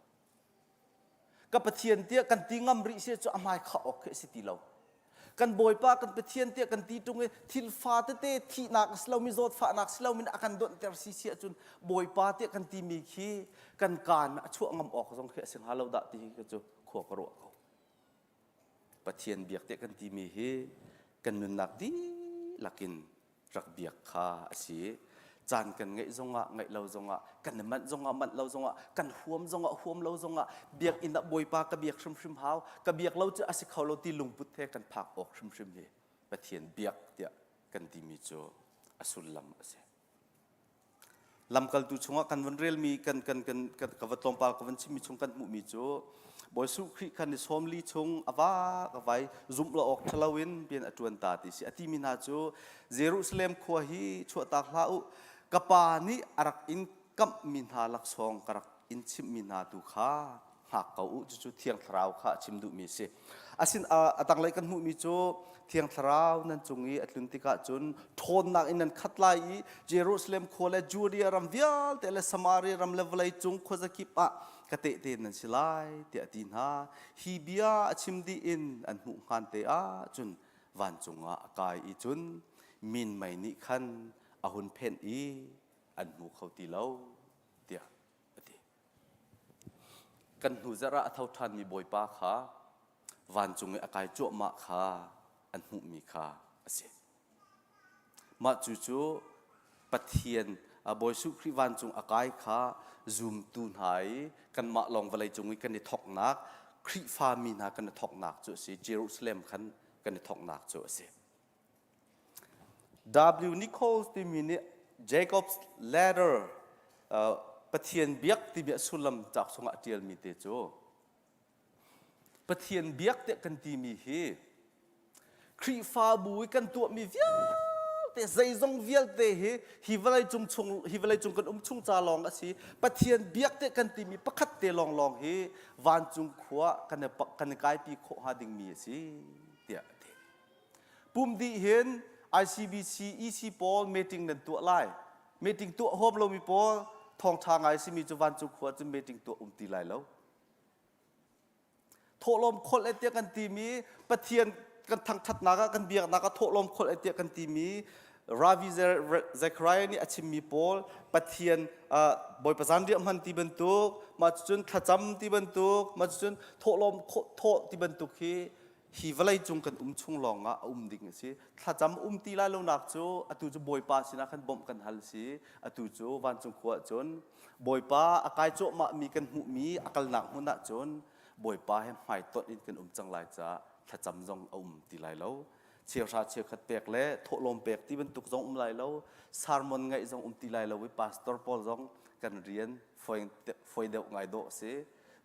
Ka Pathian tiah kan ti ngam rih si cu a hmai khah awk khi a si ti lo. Kan Bawipa kan Pathian tiah kan ti ṭung i thil fa tete thihnak a si lomi zawtfahnak si lomi a kan donhter si si ahcun Bawipa tiah kan timi khi kan kaan a chuah ngam awk zong khi a si hnga lo dah ti hi cu khua ka ruah ko. Pathian biak tiah kan timi hi kan nunnak dihlak in rak biak kha a si. Caan kan ngeih zongah ngeih lo zongah kan i manh zongah manh lo zongah kan huam zongah huam lo zongah biakinn ah Bawipa ka biak hrimhrim hau ka biak lo cu a si kho lo ti lungput he kan phak awk hrimhrim hi Pathian biak tiah kan timi cu a sullam a si. Lamkaltu chungah kan van relmi kan kan kan ka va tlawmpal ka van chimmi chung kan hmuhmi cu Bawi Jesuh Khrih khan ni 40 chung a vak a vai zumh lo awk ṭhalo in rian a ṭuan ta ti si a timi hna cu Jerusalem khua hi chuahtak hlah u ka pa nih a rak in kamhmi hna laksawng ka rak in chimhmi hna tu kha hngak ko u cucu Thiang Thlarau kha a chim duhmi a si. Asin a tanglei kan hmuhmi cu Thiang Thlarau nan cung i a tlun tikah cun ṭhawnnak in nan khat lai i Jerusalem khua le Judea ram vialte le Samaria ram le vawlei cung khuazakip ah ka tehte nan si lai tiah a ti hna. Hi bia a chim dih in an hmuh hngan te ah cun vancung ah a kai i cun minmei nih khan a hun phenh i an hmu kho ti lo tiah a ti. Kan hnu zarh ah a tho ṭhanmi Bawipa kha vancung i a kai cuahmah kha an hmuhmi kha a si. Mah cu cu Pathian Bawi Jesuh Khrih vancung a kai kha zumtu hna i kanmah lawng vawleicung i kan i thawknak Khrihfami hna kan i thawknak cu a si. Jerusalem khan kan i thawknak cu a si. W. Nichols timi nih Jacob's Ladder uh, Pathian biak timi a sullam cauk chungah a ṭialmi te cu Pathian biak tiah kan timi hi Khrihfabu i kan tuahmi vialte zeizong vialte hi hi vawlei cung chung hi vawlei cung kan um chung ca lawng a si Pathian biak tiah kan timi pakhat te lawnglawng hi vancung khua kan i kan i kaipi khawh hnga dingmi a si tiah a ti. Pum dih hin ICBC EC pawl meeting nan tuah lai. Meeting tuah huam lomi pawl thawngṭha ngai simi cu vancung khua cun meeting tuah um ti lai lo. Thawhlawm kholh e tiah kan timi Pathian kan thangṭhatnak ah kan biaknak ah thawhlawm kholh e tiah kan timi Ravi Zechariah nih a chimmi pawl Pathian Bawipa zanriah hman ti bantuk mah cucun thlacam ti bantuk mah cucun thawhlawm thawh ti bantuk hi hi vawlei cung kan um chung lawng ah a um ding a si thlacam um ti lai lonak cu atu cu bawipa sinah khan bawmh kan hal si atu cu vancung khua ah cun bawipa a kai cuahmah mi kan hmuhmi a kalnak hmun ah cun bawipa he hmaitonh in kan um cang lai caah thlacam zong a um ti lai lo cheuhra cheukhat pek le thawhlawm pek ti bantuk zong um lai lo sermon ngaih zong um ti lai lo i pastor pawl zong kan rian foi deuh ngai dawh a si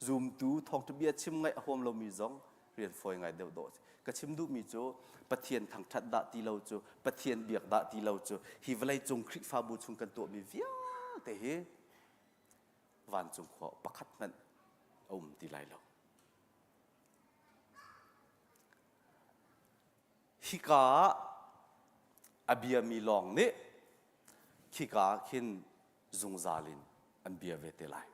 zumtu thawngṭha bia chim ngaih a huam lomi zong rian fawi ngai deuh dawh ka chim duhmi cu Pathian thangṭhat dah ti lo cu Pathian biak dah ti lo cu hi vawlei cung Khrihfabu chung kan tuahmi vialte hi vancung khua pakhat hmanh a um ti lai lo. Hika ah a biami lawng nih. Khika ah khin zungzal in an bia ve te lai.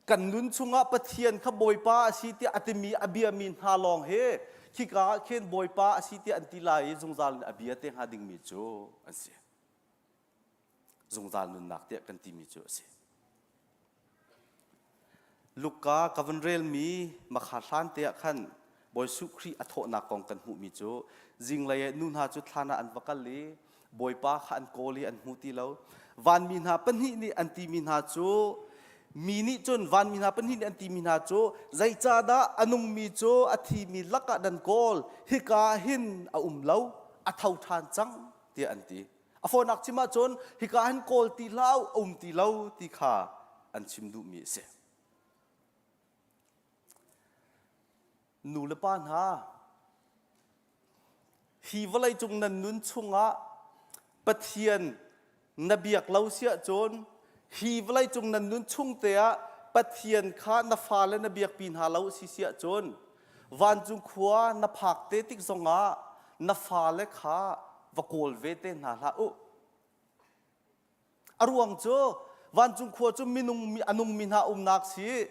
Kan nun chungah Pathian kha Bawipa a si tiah a timi a biami hna lawng hi khika ah khin Bawipa a si tiah an ti lai i zungzal in a bia te hnga dingmi cu an si. Zungzal nunnak tiah kan timi cu a si. Luka ka van relmi makha hlan te ah khan Bawi Jesuh Khrih a thawhnak kong kan hmuhmi cu zinglei ah nu hna cu thlan ah an va kal i Bawipa kha an kawl i an hmu ti lo. Vanmi hna pahnih nih an timi hna cu mi nih cun vanmi hna pahnih nih an timi hna cu zeicahdah a nungmi cu a thimi lakah nan kawl hika hin a um lo a tho ṭhan cang tiah an ti. A fawinak chim ahcun hika hin kawl ti hlah a um ti lo ti kha an chim duhmi a si. Nu le pa hna, hi vawleicung nan nun chungah Pathian na biak lo si ahcun hi vawleicung nan nun chung te ah Pathian kha na fale na biakpi hna lo si si ahcun vancung khua na phak te tik zongah na fale kha va kawl ve te hna hlah u. A ruang cu vancung khua cu minung a nungmi hna umnak si.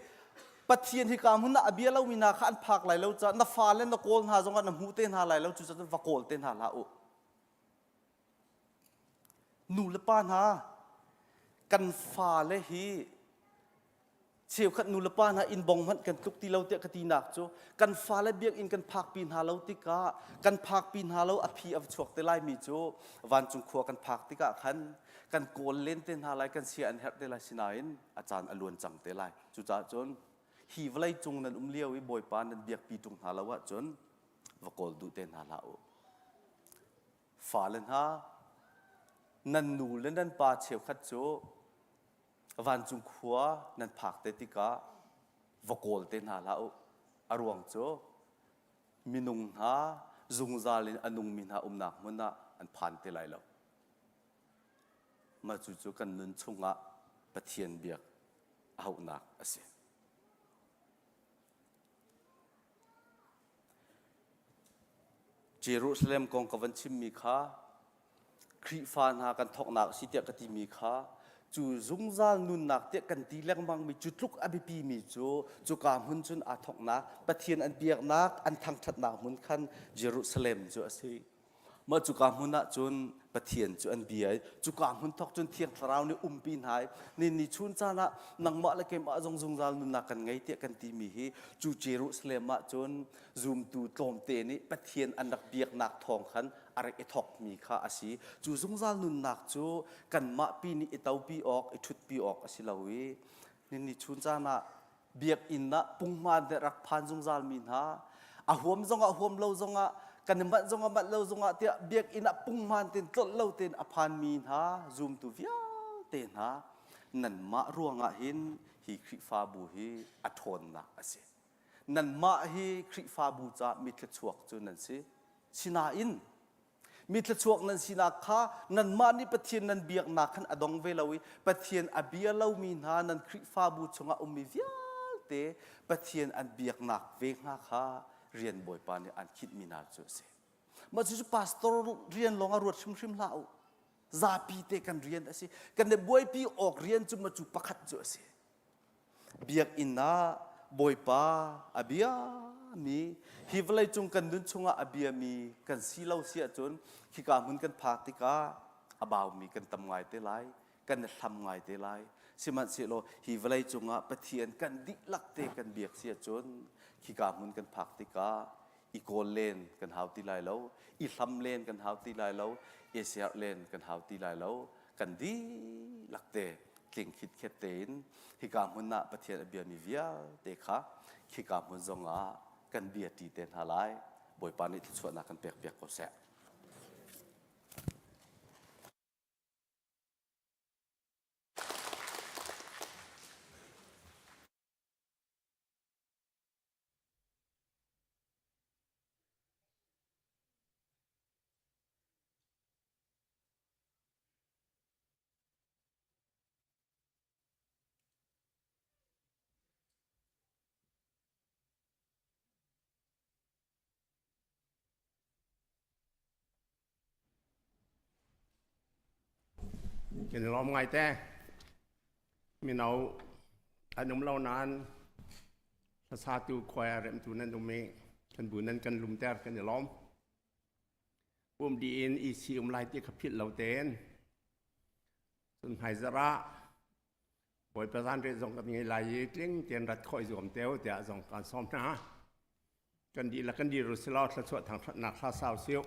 Pathian hika hmun ah a bia lomi hna kha an phak lai lo caah na fale na kawl hna zongah na hmu te hna lai lo cucaah va kawl te hna hlah u. Nu le pa hna kan fale hi cheukhat nu le pa hna inn bong hmanh kan tluk ti lo tiah ka tinak cu kan fale biakinn kan phakpi hna lo tikah kan phakpi hna lo a phi a va chuak te lai mi cu vancung khua kan phak tikah khan kan kawl len te hna lai kan sia an herh te lai sinain a caan a luan cang te lai cucaah cun hi vawlei cung nan um lio i bawipa nan biakpi ṭung hna lo ahcun va kawl duh te hna hlah u fale hna nan nu le nan pa cheukhat cu Vancung khua nan phak te tikah va kawl te hna hlah u. A ruang cu minung hna zungzal in a nungmi hna umnak hmun ah an phan te lai lo. Mah cu kan nun chungah Pathian biak a hauhnak a si. Jerusalem kong ka van chimmi kha Khrihfa hna kan thawknak a si tiah ka timi kha cu zungzal nunnak tiah kan ti lengmangmi cu tluk a biapimi cu cuka hmun cun aa thawknak Pathian an biaknak an thangṭhatnak hmun khan Jerusalem cu a si. Mah cuka hmun ah cun Pathian cu an bia i cuka hmun thawk cun Thiang Thlarau nih umpi hna i ni ni chun caan ah nangmah le keimah zong zungzal nunnak kan ngei tiah kan timi hi cu Jerusalem ah cun zumtu tlawmte nih Pathian an rak biaknak thawng khan a rak i thawkmi kha a si. Cu zungzal nunnak cu kanmah pi nih i topi awk, i ṭhutpi awk a si lo i ni ni chun caan ah biakinn ah punghman te rak phan zungzalmi hna a huam zongah huam lo zongah kan i manh zongah manh lo zongah tiah biakinn ah punghman tein tlolh lo tein a phanmi hna zumtu vialte hna nanmah ruangah hin hi Khrihfabu hi a ṭhawnnak a si. Nanmah hi Khrihfabu caah mi thluachuak cu nan si. Sinain Mi thluachuak nan sinak kha nanmah nih Pathian nan biaknak khan a dong ve lo i Pathian a bia lomi hna nan Khrihfabu chungah ummi vialte Pathian an biaknak ve hnga kha rian Bawipa nih an khinhmi hna cu a si. Mah cucu pastor rian lawng ah ruat hrimhrim hlah u. Zapi te kan rian a si. Kan i buaipi awk rian cu mah cu pakhat cu a si. Biakinn ah Bawipa a biami hi vawleicung kan nun chungah a biami kan si lo si ahcun khika hmun kan phak tikah a baumi kan tam ngai te lai kan i hlam ngai te lai sihmanhsehlaw hi vawleicung ah Pathian kan dihlak te kan biak si ahcun khika hmun kan phak tikah i kawl len kan hau ti lai lo i hlam len kan hau ti lai lo i serh len kan hau ti lai lo kan dihlak te tling khitkhet tein hika hmun ah Pathian a biami vialte kha khika hmun zongah kan bia ṭi te hna lai. Bawipa nih thluachuahnak kan pekpiak ko seh. Kan i lawm ngai te. Mino an um lo nain hlasatu choir remtu nan um i kan bu nan kan lumter kan i lawm. Um di in EC um lai ti kha philh lo tein. Cun hmaizarh ah Bawipa zanriah zong kan ngei lai i tling tein rat khawh i zuam te u tiah zong kaan sawm hna. Kan dihlak kan dir u silaw thluachuah thangṭhatnak hla sau siu.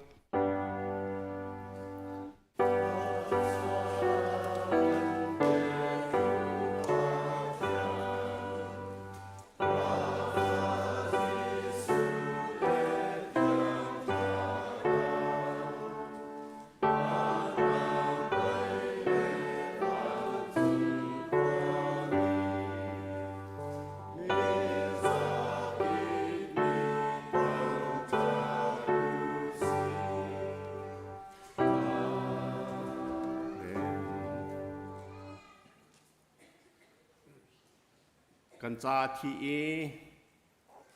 Kan ca thi i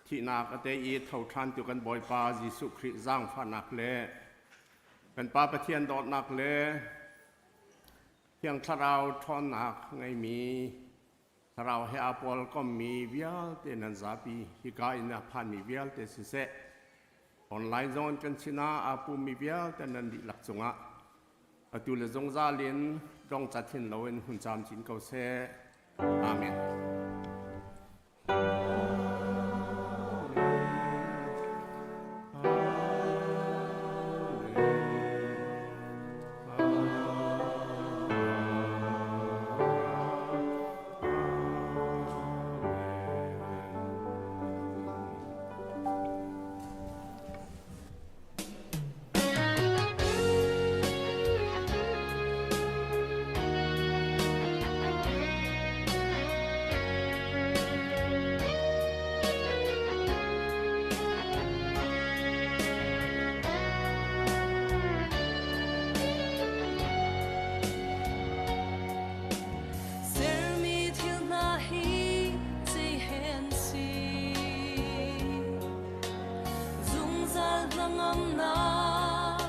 thihnak a tei i tho ṭhan tu kan Bawipa Jesuh Khrih zaangfahnak le kan Pa Pathian dawtnak le Thiang Thlarau ṭhawnnak ngeimi Thlarau he aa pawl kommi vialte nan zapi hika in a phanmi vialte siseh online zong in kan sinah aa pummi vialte nan dihlak cungah atu le zungzal in dong cat hin loin hun camcin ko seh. Amen. Sermi thil hna hi zei he an si? Zungzal hnangamnak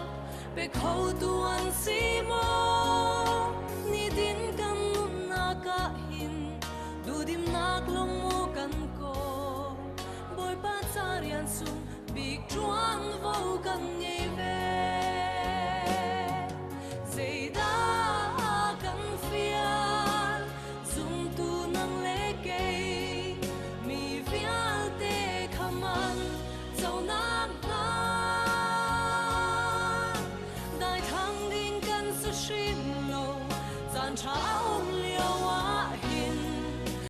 pe khotu an si maw? Nitin kan nunnak ah hin duhdimnak lungmu kan kawl. Bawipa ca rian sung bik ṭuanvo kan ngei ve. Zeidah kan fial? Zumtu nang le kei mi vialte kha man conak hna daithlang ding kan si hrim lo caan ṭha.